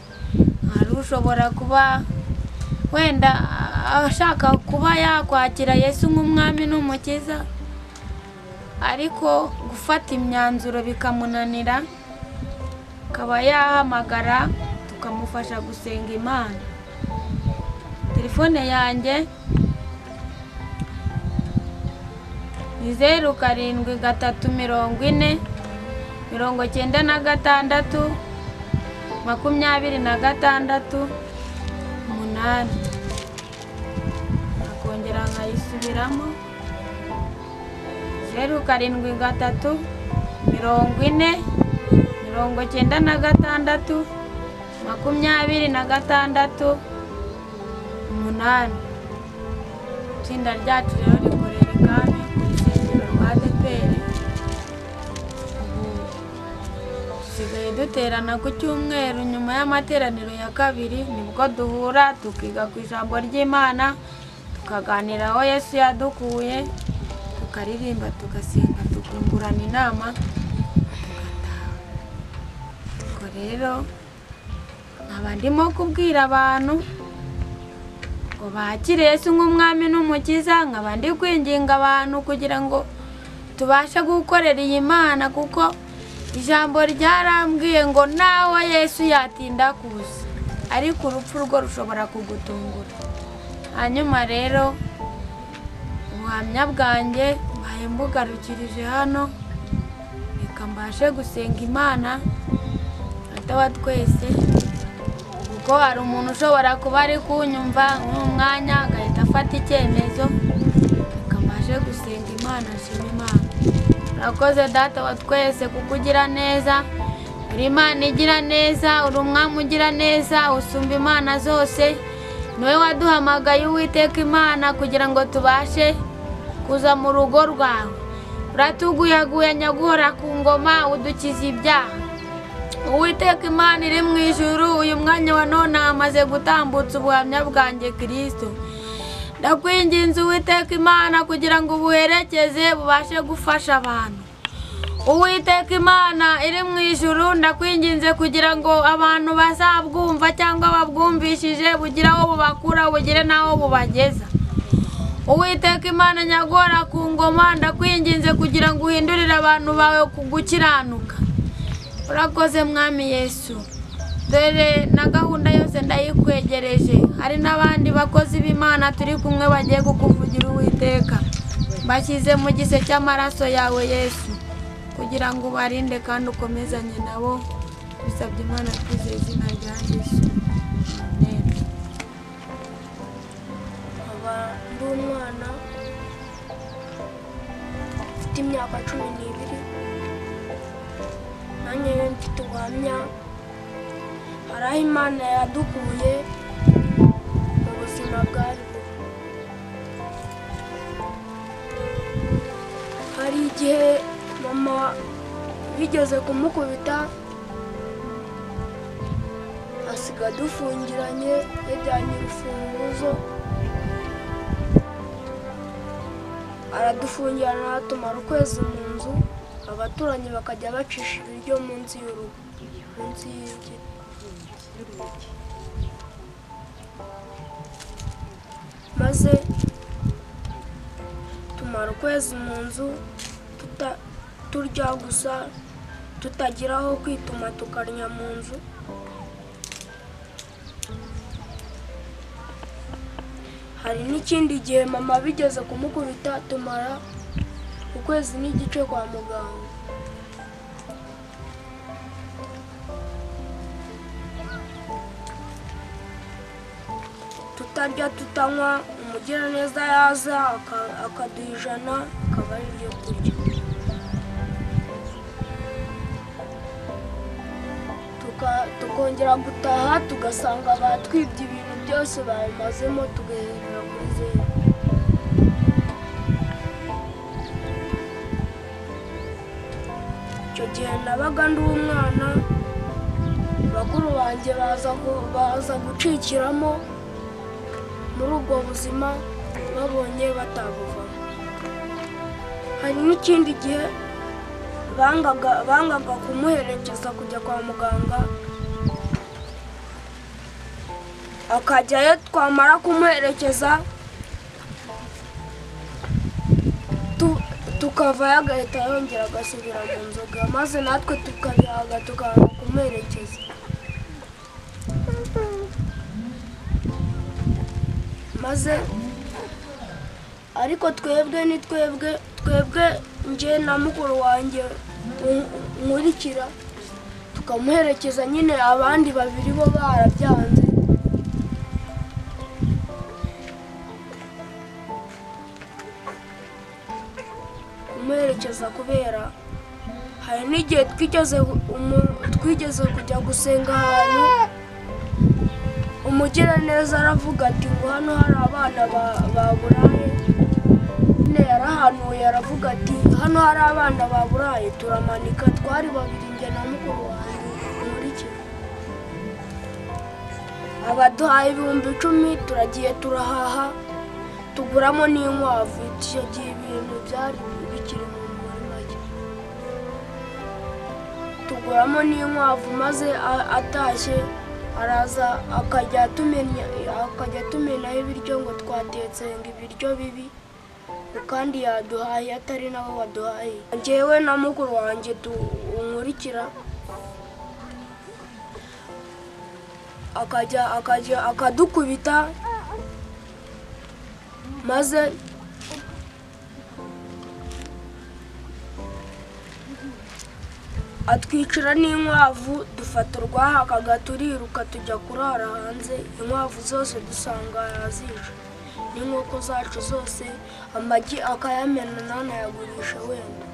Hari ushobora kuba wenda ashaka kuba yakwakira Yesu nk'umwami n'umukiza, ariko gufata imyanzuro bikamunanira, akaba yahamagara tukamufasha gusenga Imana. Telefone yanjye ni 0 7 3 40 96 26 8. Nakongera nkayisubiramo 0 7 3 40 96 26 8. Itsinda ryacu rero rikorera ibwami ku rusengero rwa ADEPR. Ubu dusigaye duterana ku cyumweru nyuma y'amateraniro ya kabiri, nibwo duhura tukiga ku ijambo ry'Imana, tukaganira aho Yesu yadukuye, tukaririmba, tugasenga, tukungurana inama, tugataha. Ubwo rero nkaba ndimo kubwira abantu ngo bakire Yesu nk'umwami n'umukiza, nkaba ndi kwinginga abantu kugira ngo tubashe gukorera iyi Mana, kuko ijambo ryarambwiye ngo nawe Yesu yatinda kuza, ariko urupfu rwo rushobora kugutungura. Hanyuma rero ubuhamya bwanjye mbaye mbugarukirije hano, reka mbashe gusenga Imana Data wa twese, kuko hari umuntu ushobora kuba ari kunyumva nk'umwanya agahita afata icyemezo. Reka mbashe gusenga Imana, nshima Imana. Urakoze Data wa twese kuko ugira neza, uri Imana igira neza, uri umwami ugira neza, usumba imana zose. Niwe waduhamagaye Uwiteka Imana kugira ngo tubashe kuza mu rugo rwawe. Uratuguyaguya nyaguhora ku ngoma, udukiza ibyaha. Uwiteka Imana iri mu ijuru, uyu mwanya wa none amaze gutambutsa ubuhamya bwanjye Kristo. Ndakwinginze Uwiteka Imana kugira ngo ubuherekeze bubashe gufasha abantu. Uwiteka Imana iri mu ijuru, ndakwinginze kugira ngo abantu bazabwumva cyangwa babwumvishije bugire aho bubakura, bugire n'aho bubageza. Uwiteka Imana nyagora ku ngoma, ndakwinginze kugira ngo uhindurire abantu bawe gukiranuka. Urakoze Mwami Yesu. Dore na gahunda yose ndayikwegereje, hari n'abandi bakozi b'Imana turi kumwe bagiye kukuvugira Uwiteka. Bashyize mu gise cy'amaraso yawe Yesu, kugira ngo ubarinde kandi ukomezanye nabo. Bisabye Imana twizeye izina rya Yesu. Amen. Nkaba ndi umwana mfite imyaka 12, nanjye mfite ubuhamya. Hari aho Imana yadukuye mu buzima bwari bubi. Hari igihe mama bigeze kumukubita asiga dufungiranye, yajyanye urufunguzo aradufungirana, tumara ukwezi mu nzu, abaturanyi bakajya bacisha ibiryo munsi y'urugo, munsi y'igiti. Maze tumara ukwezi mu nzu turya gusa, tutagira aho kwituma, tukarya mu nzu. Hari n'ikindi gihe mama bigeze kumukubita, tumara ukwezi n'igice kwa muganga. Tutarya tutanywa, umugiraneza yaza akaduha 100 akaba ari ibyo kurya. Tukongera gutaha tugasanga batwibye ibintu byose babimazemo, tugaherera kuri zeru. Icyo gihe nabaga ndi umwana, bakuru banjye baza gucikiramo muri ubwo buzima, babonye batabuvamo. Hari n'ikindi gihe bangaga kumuherekeza kujya kwa muganga, akajyayo, twamara kumuherekeza tukavayo agahita yongera agasubira mu nzoga, maze natwe tukabihaga tukanga kumuherekeza. Maze ariko twebwe ni twebwe nje na mukuru wanjye nkurikira, tukamuherekeza nyine, abandi babiri bo barabyanze. Kumuherekeza kubera hari n'igihe twigeze kujya gusenga ahantu, Umugiraneza aravuga ati ngo hano hari abana baburaye. Nyine yarahanuye aravuga ati hano hari abana baburaye, turamanika. Twari babiri njye na mukuru wanjye nkurikira. Abaduhaye 10,000 turagiye turahaha, tuguramo n'inkwavu. Icyo gihe ibintu byari bikiri muri make, tuguramo n'inkwavu. Maze atashye araza akajya atumenaho ibiryo ngo twatetse ngo ibiryo bibi, kandi yaduhaye atari nabo baduhaye. Njyewe na mukuru wanjye tunkurikira akajya akadukubita, maze atwicira n'inkwavu. Dufata urwahakaga turiruka tujya kurara hanze. Inkwavu zose dusanga yazishe n'inkoko zacu zose, amagi akayamena ntanayagurisha wenda.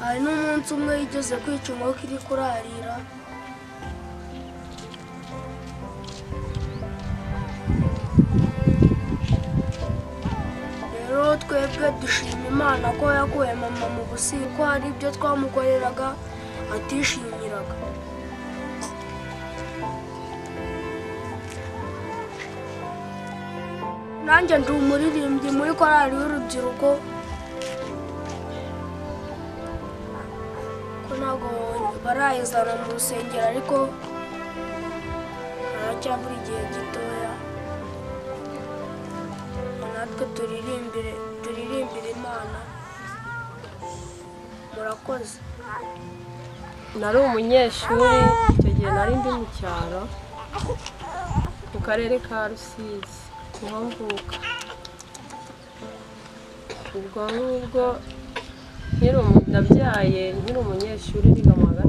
Hari n'umunsi umwe yigeze kwica inkoko iri kurarira. Rero twebwe dushima Imana ko yakuye mama mu businzi, ko hari ibyo twamukoreraga atishimiraga. Nanjye ndi umuririmbyi muri korali y'urubyiruko, ko ntabwo barayizana mu rusengero, ariko haracyabura igihe gitoya natwe turirimbire Imana. Murakoze. Nari umunyeshuri icyo gihe, nari ndi mu cyaro mu karere ka Rusizi niho mvuka. Ubwo ngubwo ndabyaye nkiri umunyeshuri niga mu wa 6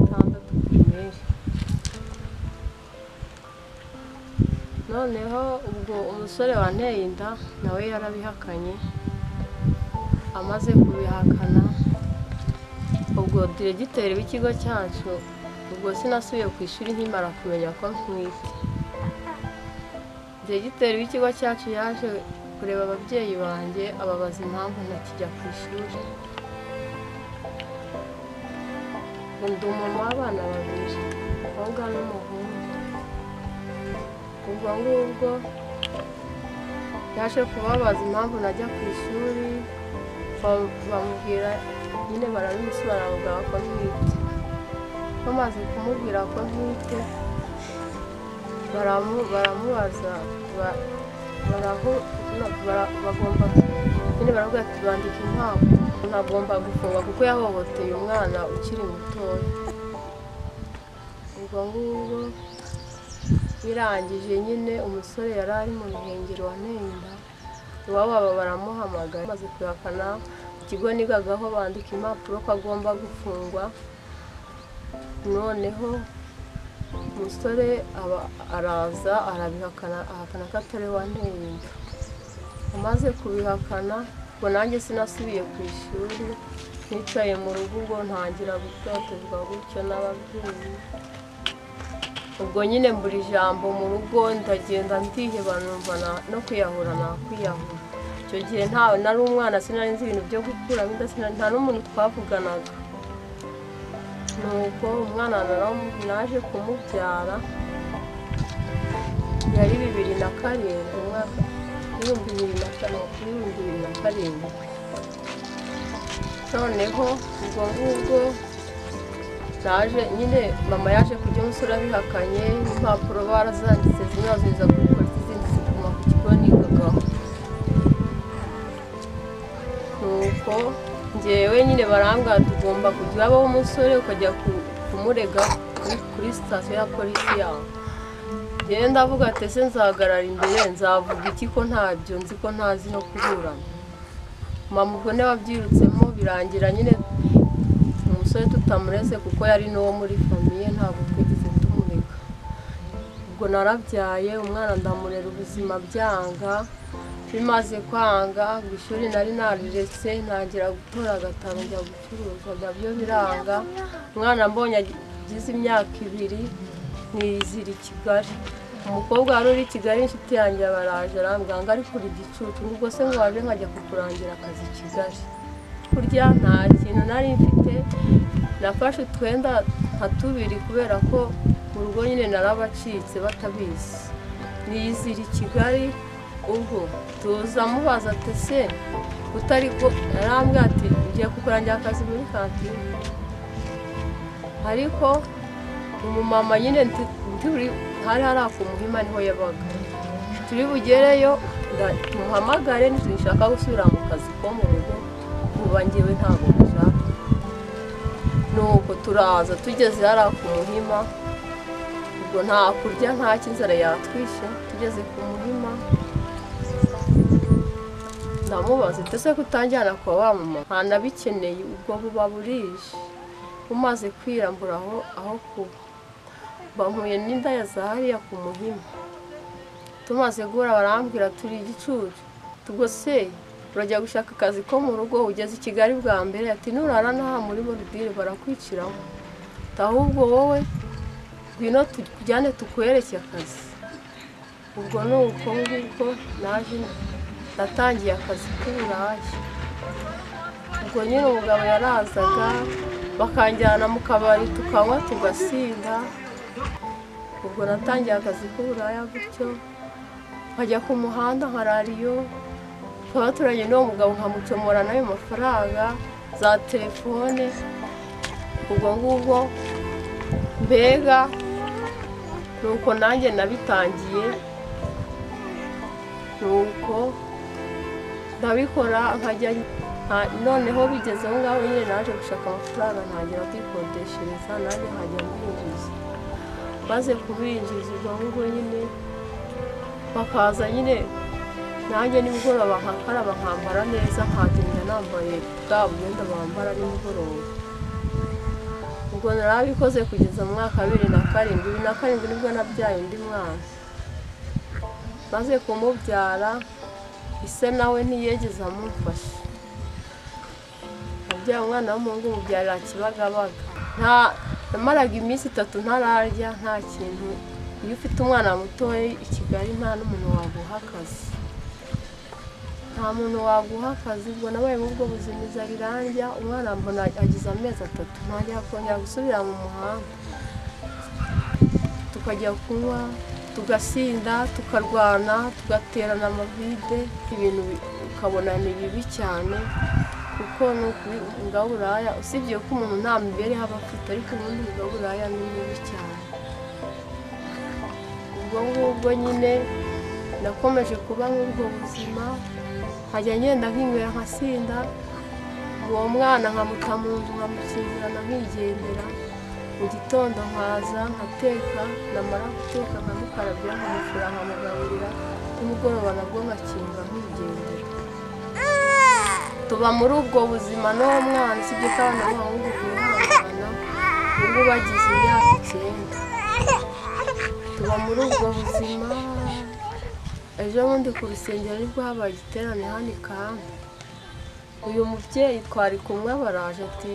primaire. Noneho ubwo umusore wanteye inda nawe yarabihakanye. Amaze kubihakana, ubwo diregiteri w'ikigo cyacu, ubwo sinasubiye ku ishuri nkimara kumenya ko ntwite. Diregiteri w'ikigo cyacu yaje kureba ababyeyi banjye, ababaza impamvu ntakijya ku ishuri. Ndi umumama w'abana babiri, umukobwa n'umuhungu. Ubwo ngubwo yaje kubabaza impamvu najya ku ishuri, bamubwira nyine barabimusobanurira ko ntwite. Bamaze kumubwira ko ntwite, baramubaza bagomba nyine baravuga ati bandika impapuro, ntagomba gufungwa kuko yahohoteye umwana ukiri mutoya. Ubwo ngubwo birangije nyine umusore yari ari mu ruhengeri wanteye inda, iwabo baramuhamagara. Bamaze kubihakana, ikigo nigagaho bandika impapuro ko agomba gufungwa. Noneho umusore araza arabihakana, ahakana ko atari wanteye inda. Amaze kubihakana, ubwo nanjye sinasubiye ku ishuri, nicaye mu rugo, ubwo ntangira gutotezwa gutyo n'ababyeyi. Ubwo nyine mbura ijambo mu rugo, ndagenda ndiheba, numva no kwiyahura nakwiyahura. Icyo gihe ntawe nari umwana, sinari nzi ibintu byo gukuramo inda, nta n'umuntu twavuganaga. Nuko umwana naje kumubyara yari 2007, umwaka 2007. Noneho ubwo ngubwo naje nyine mama yaje kujya umusore abihakanye, impapuro barazanditse zimwe bazinyuza kuri polisi, izindi ziguma ku kigo nigagaho. Nuko njyewe nyine barambwira tugomba kujya habaho umusore ukajya kumurega kuri sitasiyo ya polisi yawe. Njyewe ndavuga ati ese nzahagarara imbere nzavuga iki ko ntabyo nzi, ko ntazi no kuburana. Mama ubwo niwe wabyirutsemo, birangira nyine umusore tutamureze kuko yari n'uwo muri famiye, ntabwo twigeze tumurega. Ubwo narabyaye umwana ndamurera, ubuzima byanga. Bimaze kwanga, ishuri nari nariretse, ntangira gutora agataro njya gucuruza, nabyo biranga. Umwana mbonye agize imyaka 2, Niyizira i Kigali. Umukobwa wari uri i Kigali inshuti yanjye baraje arambwira ngo ariko uri igicucu, ubwo se ngo waje nkajya kukurangira akazi i Kigali. Kurya nta kintu nari mfite, nafashe utwenda nka tubiri kubera ko mu rugo nyine narabacitse batabizi. Niyizira i Kigali, ubwo tuza mubaza ati se utari ko arambwira ati ngiye kukurangira akazi muri kantine. Ariko umumama nyine nturi hari hari ku Muhima niho yabaga. Turi bugereyo tumuhamagare nishaka gusubira mu kazi ko mu rugo kuba ngewe ntabwo nshaka. Nuko turaza tugeze hari ku Muhima, ubwo nta kurya nta kinzara yatwishe. Tugeze ku Muhima ndamubaza ati ese kutanjyana kwa wa mama ntanabikeneye, ubwo buba burije umaze kwirambura aho kuba. Bampuye n'indaya za hariya ku Muhima. Tumaze guhura barambwira turi igicucu, ubwo se urajya gushaka akazi ko mu rugo ugeze i Kigali bwa mbere, ati nurara n'aha muri borudire barakwiciraho, ahubwo wowe ngwino tujyane tukwereke akazi. Ubwo ni uko nguko naje natangiye akazi k'uburaya. Ubwo nyine umugabo yarazaga bakanjyana mu kabari tukanywa tugasinda. Ubwo natangiye akazi k'uburaya gutyo, nkajya ku muhanda nkarara iyo, tukaba turanye n'uwo mugabo nkamucomora n'ayo mafaranga za telefone. Ubwo ngubwo mbega nuko nanjye nabitangiye, nuko ndabikora nkajya. Noneho bigeze aho ngaho nyine naje gushaka amafaranga ntangira kwikodeshereza, nanjye nkajya mbinjiza. Maze kubinjiza ubwo ngubwo nyine bakaza nyine nanjye nimugoroba nkakaraba nkambara neza, nkagenda nambaye bwa bwenda bambara nimugoroba. Ubwo narabikoze kugeza mu mwaka wa 2007. 2007 nibwo nabyaye undi mwana. Maze kumubyara ise nawe ntiyegeze amufasha. Nabyaye umwana w'umuhungu mubyarira Kibagabaga. Namaraga iminsi 3 ntararya nta kintu. Iyo ufite umwana mutoya i Kigali nta n'umuntu waguha akazi, nta muntu waguha akazi. Ubwo nabaye muri ubwo buzima inzara irandya, umwana mbona agize amezi 3 ntangira kongera gusubira mu muhanda. Tukajya kunywa tugasinda tukarwana tugaterana amavide, ibintu ukabona ni bibi cyane. Kuko umwuga w'uburaya usibye ko umuntu nta mibereho aba afite, ariko ubundi umwuga w'uburaya ni mubi cyane. Ubwo ngubwo nyine nakomeje kuba nk'ubwo buzima, nkajya ngenda nkinywera nkasinda, uwo mwana nkamuta mu nzu nkamukingurana nkigendera. Mu gitondo nkaza nkateka, namara guteka nkamukarabya nkamufura nkamugaburira, nimugoroba nabwo nkakinga nkigendera. Tuba muri ubwo buzima n'uwo mwana, usibye ko abana b'abahungu bihangana, ubu bagize imyaka 9. Tuba muri ubwo buzima. Ejo bundi ku rusengero nibwo habaye igiterane hano i Kambi. Uyu mubyeyi twari kumwe baraje ati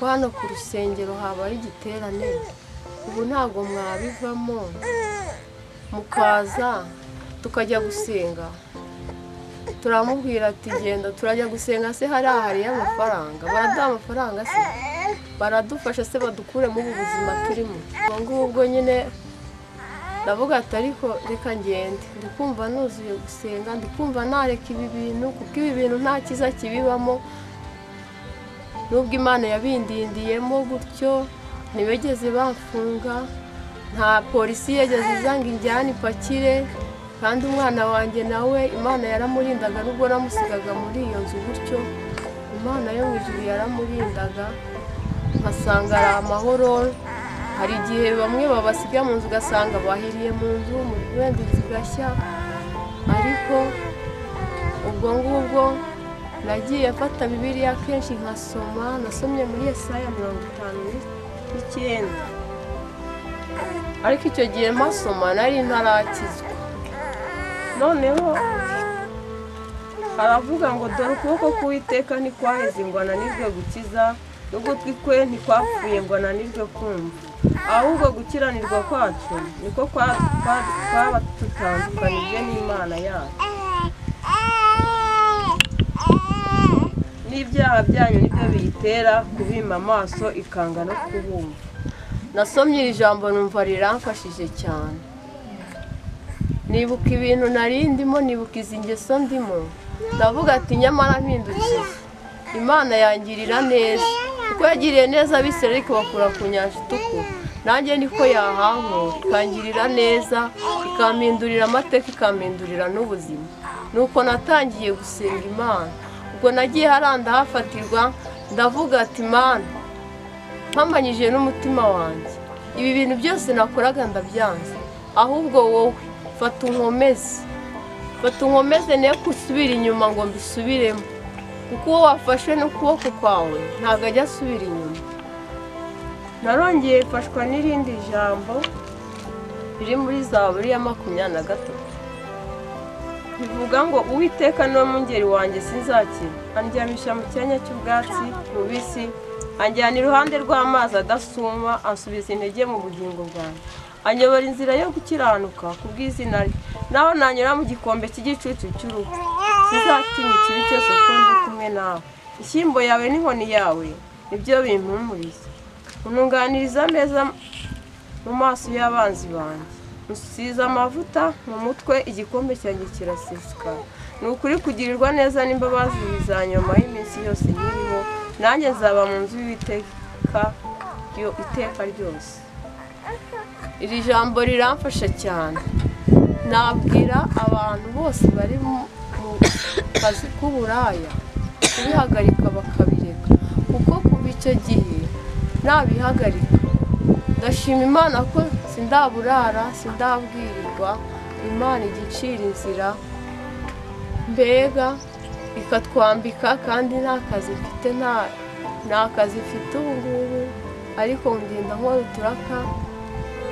ko hano ku rusengero habaye igiterane, ubu ntabwo mwabivamo mukaza tukajya gusenga. Turamubwira ati genda turajya gusenga se hariya hariyo amafaranga, baraduha amafaranga se, baradufasha se badukuremo ubu buzima turimo. Ubwo ngubwo nyine ndavuga ati ariko reka ngende, ndikumva nuzuye gusenga, ndikumva nareka ibi bintu kuko ibi bintu nta cyiza kibibamo. Nubwo Imana yabindindiyemo gutyo ntibigeze bamfunga, nta polisi yigeze iza ngo injyane ipakire. Kandi umwana wanjye nawe Imana yaramurindaga, nubwo namusigaga muri iyo nzu gutyo, Imana yo mu ijuru yaramurindaga, nkasanga ari amahoro. Hari igihe bamwe babasiga mu nzu ugasanga bahiriye mu nzu, wenda inzu igashya. Ariko ubwo ngubwo nagiye mfata Bibiliya kenshi nkasoma, nasomye muri Yesaya 59. Ariko icyo gihe mpasoma nari ntarakizwa. Noneho aravuga ngo dore ukuboko k'Uwiteka ntikwaheze ngo ananirwe gukiza, N'ugutwi kwe ntikwapfuye ngo ananirwe kumva. Ahubwo gukiranirwa kwacu niko kwabatutandukanije n'Imana yacu. N'ibyaha byanyu nibyo biyitera kubima amaso ikanga no kubumva. Nasomye iri jambo numva riramfashije cyane. Nibuka ibintu nari ndimo, nibuka izi ngeso ndimo, ndavuga ati nyamara mpindukiye Imana yangirira neza, kuko yagiriye neza Abisirayeli ikabakura ku nyanja itukura, nanjye niko yahankura ikangirira neza, ikampindurira amateka, ikampindurira n'ubuzima. Nuko natangiye gusenga Imana. Ubwo nagiye haranda hafatirwa, ndavuga ati Mana, mpamanyije n'umutima wanjye, ibi bintu byose nakoraga ndabyanze, ahubwo wowe fata unkomeze, fata unkomeze ne gusubira inyuma ngo mbisubiremo, kuko uwo wafashe n'ukuboko kwawe ntabwo ajya asubira inyuma. Narongeye mfashwa n'irindi jambo riri muri Zaburi ya 23 rivuga ngo Uwiteka niwe mwungeri wanjye sinzakira, andyamisha mu cyanya cy'ubwatsi bubisi, anjyana iruhande rw'amazi adasuma, ansubiza intege mu bugingo bwanjye, anyobora inzira yo gukiranuka kubw'izina rye. Naho nanyura mu gikombe cy'igicucu cy'urupfu, sinzatinya ikibi cyose kuko ndi kumwe nawe. Ishyimbo yawe n'inkoni yawe nibyo bimpumuriza. Untunganiriza ameza mu maso y'abanzi banjye, usize amavuta mu mutwe, igikombe cyanjye kirasesekara. Ni ukuri kugirirwa neza n'imbabazi bizanyomaho iminsi yose nkiriho, nanjye nzaba mu nzu y'Uwiteka iteka ryose. Iri jambo riramfasha cyane. Nabwira abantu bose bari mu kazi k'uburaya kubihagarika bakabireka, kuko kuva icyo gihe nabihagarika. Ndashima Imana ko sindaburara, sindabwirirwa, Imana igicira inzira, mbega ikatwambika, kandi nta kazi mfite, nta kazi mfite ubu ngubu, ariko ngenda nkora uturaka,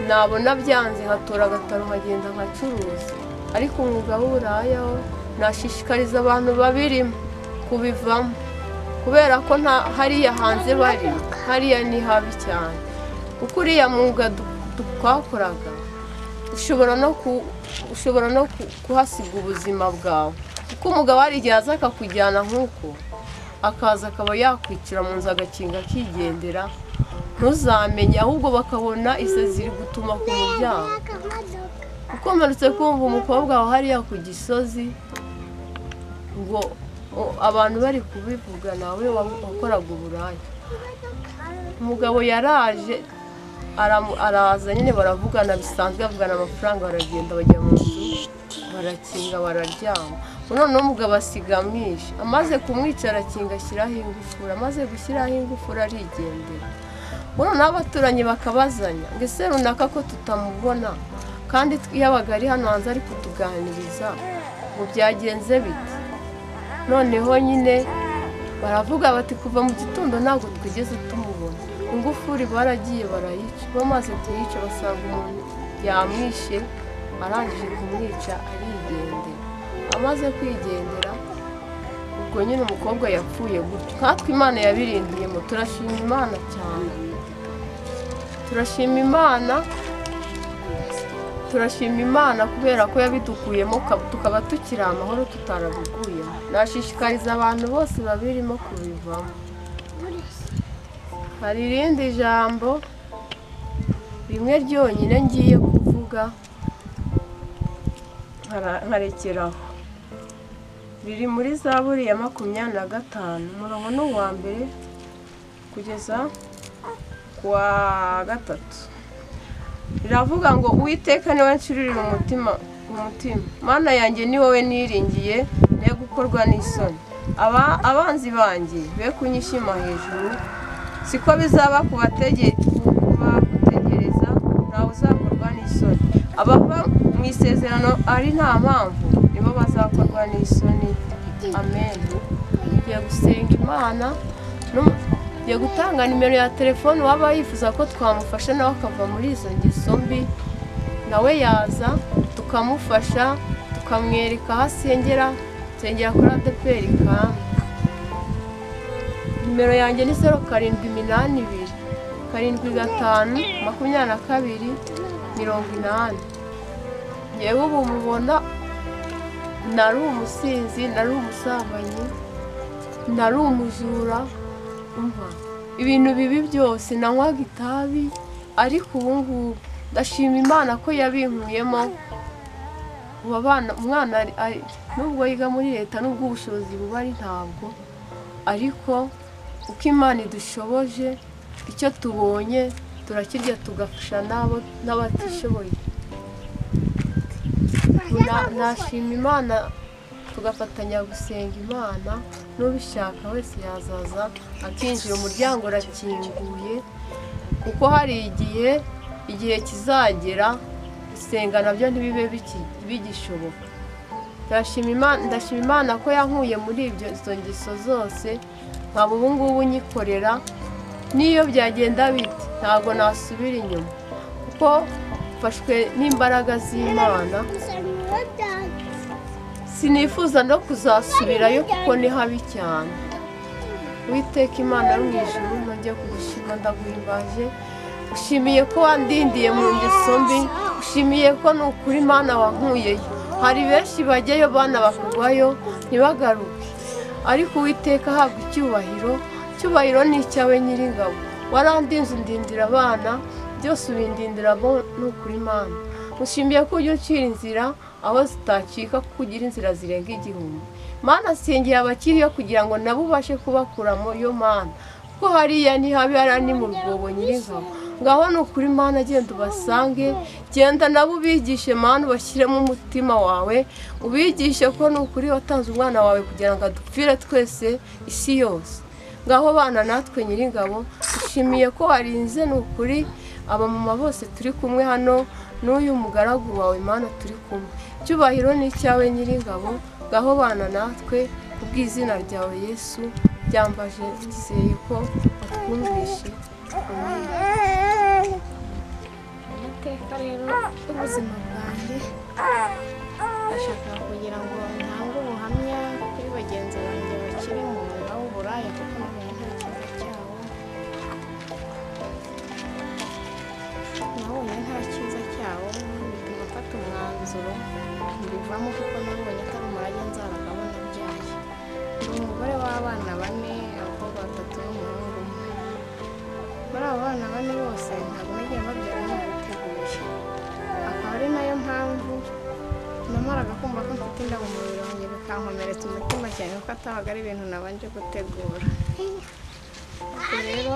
nabona byanze nkatora agataro nkagenda nkacuruza. Ariko umwuga w'uburaya wo nashishikariza abantu babirimo kubivamo, kubera ko nta hariya hanze bari, hariya ni habi cyane. Kuko uriya mwuga twakoraga ushobora no kuhasiga ubuzima bwawe, kuko umugabo hari igihe aza akakujyana nk'uko, akaza akaba yakwicira mu nzu agakinga akigendera, ntuzamenye, ahubwo bakabona isazi ziri gutuma ku muryango. Kuko mperutse kumva umukobwa wa hariya ku Gisozi ngo abantu bari kubivuga, nawe wakoraga uburaya, umugabo yaraje araza nyine baravugana bisanzwe, bavugana amafaranga, baragenda bajya mu nzu barakinga bararyama. Noneho umugabo asiga amwishe, amaze kumwica arakinga ashyiraho ingufuri, amaze gushyiraho ingufuri arigendera. Noneho abaturanyi bakabazanya ngo ese runaka ko tutamubona, kandi yabaga ari hano hanze ari kutuganiriza, ngo byagenze bite? Noneho nyine baravuga bati kuva mu gitondo ntabwo twigeze tumubona. Ingufuri baragiye barayica, bamaze kuyica basanga umuntu yamwishe, arangije kumwica arigendera. Amaze kwigendera ubwo nyine umukobwa yapfuye gutyo. Nkatwe Imana yabirindiyemo, turashima Imana cyane, turashima Imana, turashima Imana kubera ko yabidukuyemo tukaba tukiri amahoro tutarabiguyemo. Nashishikariza abantu bose babirimo kubivamo. Hari irindi jambo rimwe ryonyine ngiye kuvuga nkarekeraho, riri muri Zaburi ya 25 umurongo ni uwa 1 kugeza ku wa 3. Riravuga ngo Uwiteka niwe nshirurira umutima, Mana yanjye ni wowe niringiye, ne gukorwa n'isoni. Abanzi banjye be kunyishima hejuru, siko bizaba kubategereza, ntawe uzakorwa n'isoni. Abava mu isezerano ari nta mpamvu nibo bazakorwa n'isoni. Amen. Ngiye gusenga Imana, ngiye gutanga nimero ya telefone, waba yifuza ko twamufasha nawe akava muri izo ngeso mbi, nawe yaza tukamufasha, tukamwereka aho asengera, nsengera kuri ADEPR Kamba. Nimero yanjye ni 0782 75 22 80. Yewe ubu mubona nari umusinzi, nari umusambanyi, nari umujura, umva ibintu bibi byose, nanywaga itabi, ariko ubu ngubu ndashima Imana ko yabinkuyemo. Ubu abana, umwana nubwo yiga muri leta, nubwo ubushobozi buba ari ntabwo, ariko uko Imana idushoboje icyo tubonye turakirya, tugafasha n'abatishoboye. Nashima Imana tugafatanya gusenga Imana, n'ubishaka wese yazaza akinjira, umuryango urakinguye, kuko hari igihe kizagera gusenga nabyo ntibibe bigishoboka. Ndashima Imana ko yankuye muri ibyo izo ngeso zose, nkaba ubu ngubu nyikorera, n'iyo byagenda bite ntabwo nasubira inyuma, kuko mfashwe n'imbaraga z'Imana. Sinifuza no kuzasubirayo kuko ni habi cyane. Uwiteka Imana yo mu ijuru, nongeye kugushima, ndaguhimbaje, ushimiye ko wandindiye mu ngeso mbi, ushimiye ko ni ukuri Imana wankuyeyo. Hari benshi bajyayo bana bakugwayo ntibagaruke, ariko Uwiteka ahabwa icyubahiro, icyubahiro ni icyawe Nyiringabo. Warandinze undindira abana, byose ubindindiramo ni ukuri Imana. Mushimiye ko ujya ucira inzira aho zitacika, kuko ugira inzira zirenga igihumbi. Mana, sengera abakiriyo kugira ngo nabo ubashe kubakuramo yo Mana, kuko hariya ni habi, hariya ni mu rwobo Nyiringabo. Ngaho ni ukuri Mana, genda ubasange, genda nabo ubigishe Mana, ubashyiremo umutima wawe, ubigishe ko ni ukuri watanze umwana wawe kugira ngo adupfire twese isi yose. Ngaho bana natwe Nyiringabo, ushimiye ko warinze ni ukuri abamama bose turi kumwe hano, n'uyu mugaragu wawe Mana turi kumwe. Icyubahiro ni icyawe Nyiringabo, ngaho bana natwe kubw'izina ryawe Yesu, byambaje nizeye ko watwumvishe. Amateka rero y'ubuzima bwanjye, ndashaka kugira ngo ntange ubuhamya kuri bagenzi banjye bakiri mu mwuga w'uburaya, kuko nabonye nta cyiza cyabo, nabonye nta cyiza cyabo, bituma mfata umwanzuro mbivamo, kuko nabonye atari umurage nzaragamo nabyaye. Ndi umugore w'abana 4, abakobwa 3 n'umuhungu umwe. Muri abo bana 4 bose ntabwo nagiye mbabyara nabiteguye, akaba ari nayo mpamvu namaraga kumva ko mfite inda mu mubiri wanjye bikankomeretsa umutima cyane, kuko atabaga ari ibintu nabanje gutegura. Ubwo rero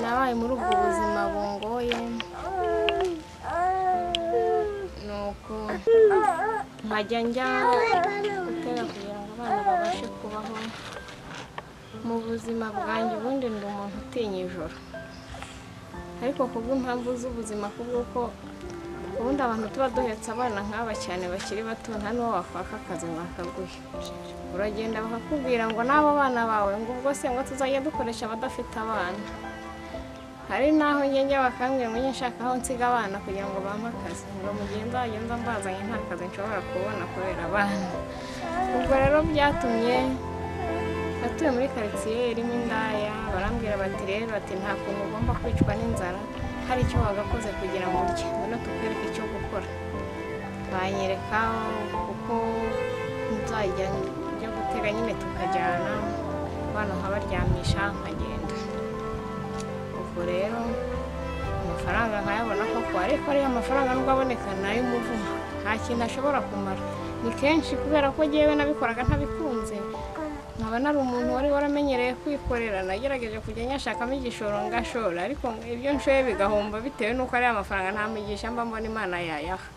nabaye muri ubwo buzima bungoye, nuko nkajya njya gutega kugira ngo abana babashe kubaho. Mu buzima bwanjye ubundi ndi umuntu utinya ijoro, ariko kubw'impamvu z'ubuzima, kubw'uko ubundi abantu tuba duhetse abana nk'aba cyane bakiri bato, nta n'uwo wakwaka akazi ngo akaguhe. Uragenda bakakubwira ngo n'abo bana bawe, ngo ubwo se ngo tuzajya dukoresha abadafite abana. Hari n'aho njya bakambwira ngo njye nshaka aho nsiga abana kugira ngo bampe akazi, ngo mu gihe nzajya nza mbazanye nta kazi nshobora kubona kubera abana. Ubwo rero byatumye natuye muri karitsiye irimo indaya, barambwira bati rero bati nta kuntu ugomba kwicwa n'inzara, hari icyo wagakoze kugira ngo urye, ngwino tukwereke icyo gukora. Banyereka uko nzajya njya gutega nyine tukajyana, abana nkabaryamisha nkagenda. Ubwo rero amafaranga nkayabona koko, ariko ariyo amafaranga nubwo aboneka n'ay'umuvumo, nta kintu ashobora kumara. Ni kenshi kubera ko jyewe nabikoraga ntabikunze, nkaba nari umuntu wari waramenyereye kwikorera, nagerageje kujya nyashakamo igishoro ngashora, ariko ibyo nshoye bigahomba bitewe n'uko ari amafaranga nta mugisha mba mbona Imana yayaha.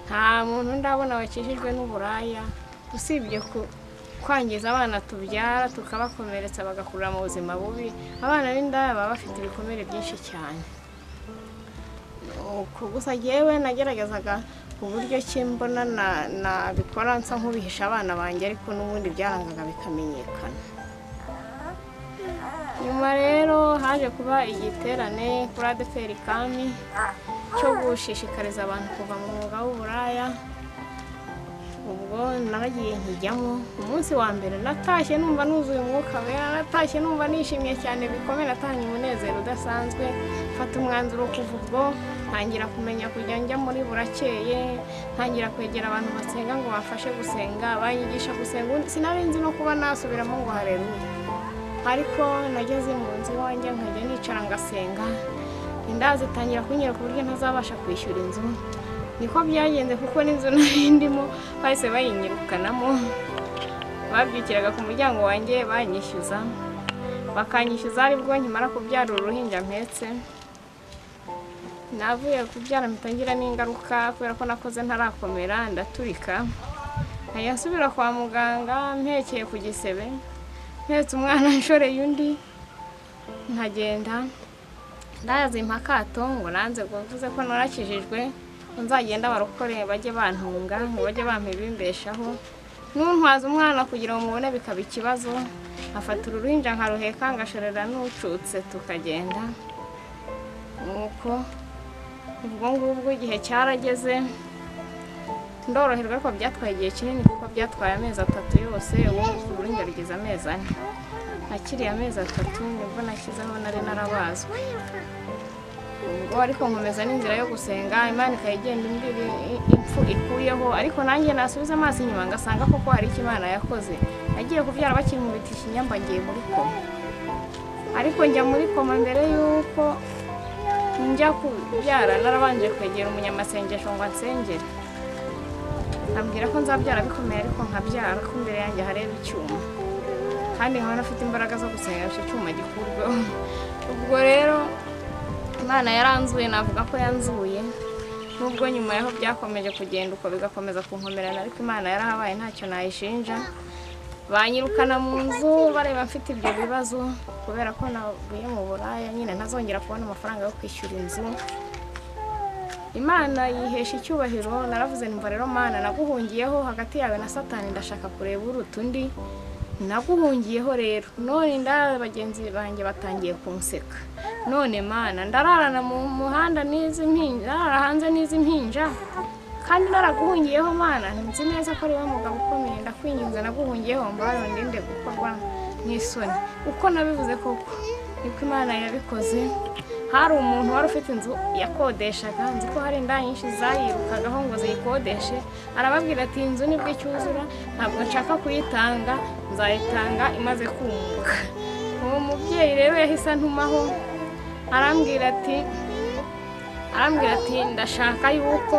Nta muntu ndabona wakijijwe n'uburaya, usibye kwangiza abana tubyara tukabakomeretsa bagakurira mu buzima bubi. Abana b'indaya baba bafite ibikomere byinshi cyane. Gusa jyewe nageragezaga uburyo ki mbona nabikora nsa nk'ubihisha abana banjye, ariko n'ubundi byarangaga bikamenyekana. Nyuma rero haje kuba igiterane kuri ADEPR Kami cyo gushishikariza abantu kuva mu mwuga w'uburaya. Ubwo naragiye nkijyamo. Umunsi wa mbere natashye numva nuzuye umwuka wera, natashye numva nishimye cyane bikomeye, natanye umunezero udasanzwe. Mfata umwanzuro kuva ubwo ntangira kumenya kujya njya muri burakeye, ntangira kwegera abantu basenga ngo bafashe gusenga, banyigisha gusenga. Sinari nzi no kuba nasubiramo ngo haleluya, ariko nageze mu nzu iwanjye nkajya nicara ngasenga, inda zitangira kunyera ku buryo ntazabasha kwishyura inzu. Niko byagenze kuko n'inzu nari ndimo bahise bayinyirukanamo, babyukiraga ku muryango wanjye banyishyuza, bakanyishyuza aribwo nkimara kubyara uruhinja mpetse. Navuye kubyara mpita ngira n'ingaruka kubera ko nakoze ntarakomera, ndaturika, nkajya nsubira kwa muganga mpekeye ku gisebe, mpetse umwana nshoreye undi, nkagenda ndazimpa akato ngo nanze mvuze ko narakijijwe, nzagenda barokore bajye bantunga, ngo bajye bampa ibimbeshaho. Nuntwaza umwana kugira ngo mubone bikaba ikibazo, afata uruhinja nkaruheka ngashorera n'ucutse tukagenda. Nuko ubwo ngubwo igihe cyarageze ndoroherwa, ariko byatwaye igihe kinini kuko byatwaye amezi 3 yose. Ubu uruhinja rugeze amezi 4, nakiriye amezi 3 nibwo nakizeho nari narabazwe. Ubwo ariko nkomeza n'inzira yo gusenga, Imana ikayigenda imbiri impfu ikuyeho, ariko nanjye nasubiza amaso inyuma ngasanga koko hari icyo Imana yakoze. Nagiye kubyara bakiri mu biti ikinyamba ngiye muri koma, ariko njya muri koma mbere y'uko njya kubyara narabanje kwegera umunyamasengesho ngo ansengere, ambwira ko nzabyara bikomeye, ariko nkabyara ko imbere yanjye hareba icyuma, kandi nkaba nafite imbaraga zo gusenga icyo cyuma gikurweho. Ubwo rero Imana yaranzuye, navuga ko yanzuye, nubwo nyuma yaho byakomeje kugenda uko bigakomeza kunkomerana, ariko Imana yarahabaye ntacyo nayishinja. Banyirukana mu nzu bareba mfite ibyo bibazo kubera ko navuye mu buraya nyine ntazongera kubona amafaranga yo kwishyura inzu. Imana yihesha icyubahiro. Naravuze numva rero Mana naguhungiyeho hagati yawe na Satani, ndashaka kureba uruta undi, naguhungiyeho rero none ndara bagenzi banjye batangiye kunseka. None Mana ndararana mu muhanda n'izi mpinja, ndarara hanze n'izi mpinja, kandi naraguhungiyeho Mana, nzi neza ko ari wowe mugabo ukomeye, ndakwinginze naguhungiyeho mbaro ndinde gukorwa n'isoni. Uko nabivuze koko niko Imana yabikoze. Hari umuntu wari ufite inzu yakodeshaga, nzi ko hari inda nyinshi zayirukagaho ngo ziyikodeshe, arababwira ati inzu nibwo icyuzura ntabwo nshaka kuyitanga, nzayitanga imaze kumuka. Uwo mubyeyi rero yahise antumaho arambwira ati ndashaka yuko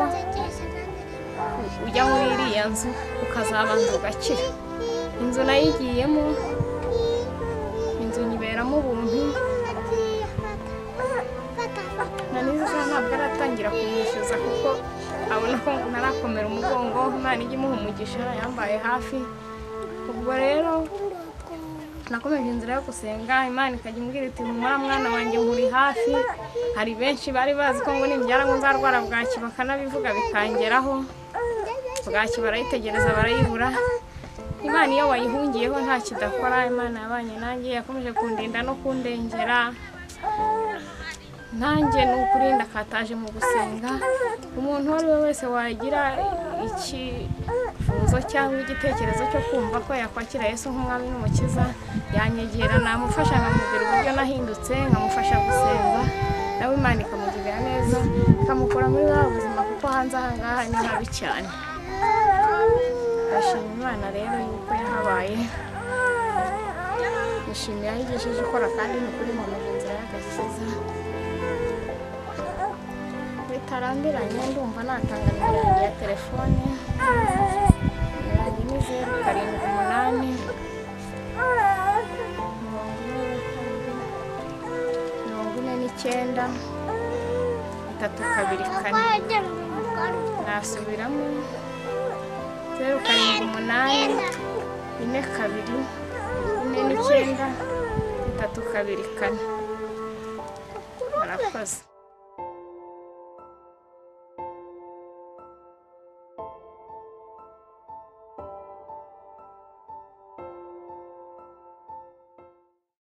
ujya muri iriya nzu ukazabanza ugakira. Inzu nayigiyemo, inzu nyiberamo ubuntu, na n'izi ntabwo aratangira kumwishyuza kuko abona ko ntarakomera umugongo. Imana ijya imuha umugisha yambaye hafi. Ubwo rero nakomeje inzira yo gusenga, Imana ikajya imbwira iti humura mwana wanjye nkuri hafi. Hari benshi bari bazi ko ngo nimbyara ngo nzarwara bwaki, bakanabivuga bikangeraho, bwaki barayitegereza barayibura. Imana iyo wayihungiyeho nta kidakora. Imana yabanye nanjye, yakomeje kundinda no kundengera, nanjye ni ukuri ndakataje mu gusenga. Umuntu uwo ari we wese wagira ikifuzo cyangwa igitekerezo cyo kumva ko yakwakira Yesu nk'umwami n'umukiza, yanyegera namufasha nkamubwira uburyo nahindutse, nkamufasha gusenga, nawe Imana ikamugirira neza, ikamukura muri bwa buzima kuko hanze aha ngaha ni habi cyane. Ndashima Imana rero yuko yahabaye, nishimiye aho igejeje ikora, kandi ni ukuri nkomeje inzira y'agakiza. Bitarambiranye ndumva natanga nimero yanjye ya telefone, nimero yanjye ni 0 7 8 49 3 2 4. Nasubiramo 0 7 8 4 2 4 9 3 2 4. Murakoze.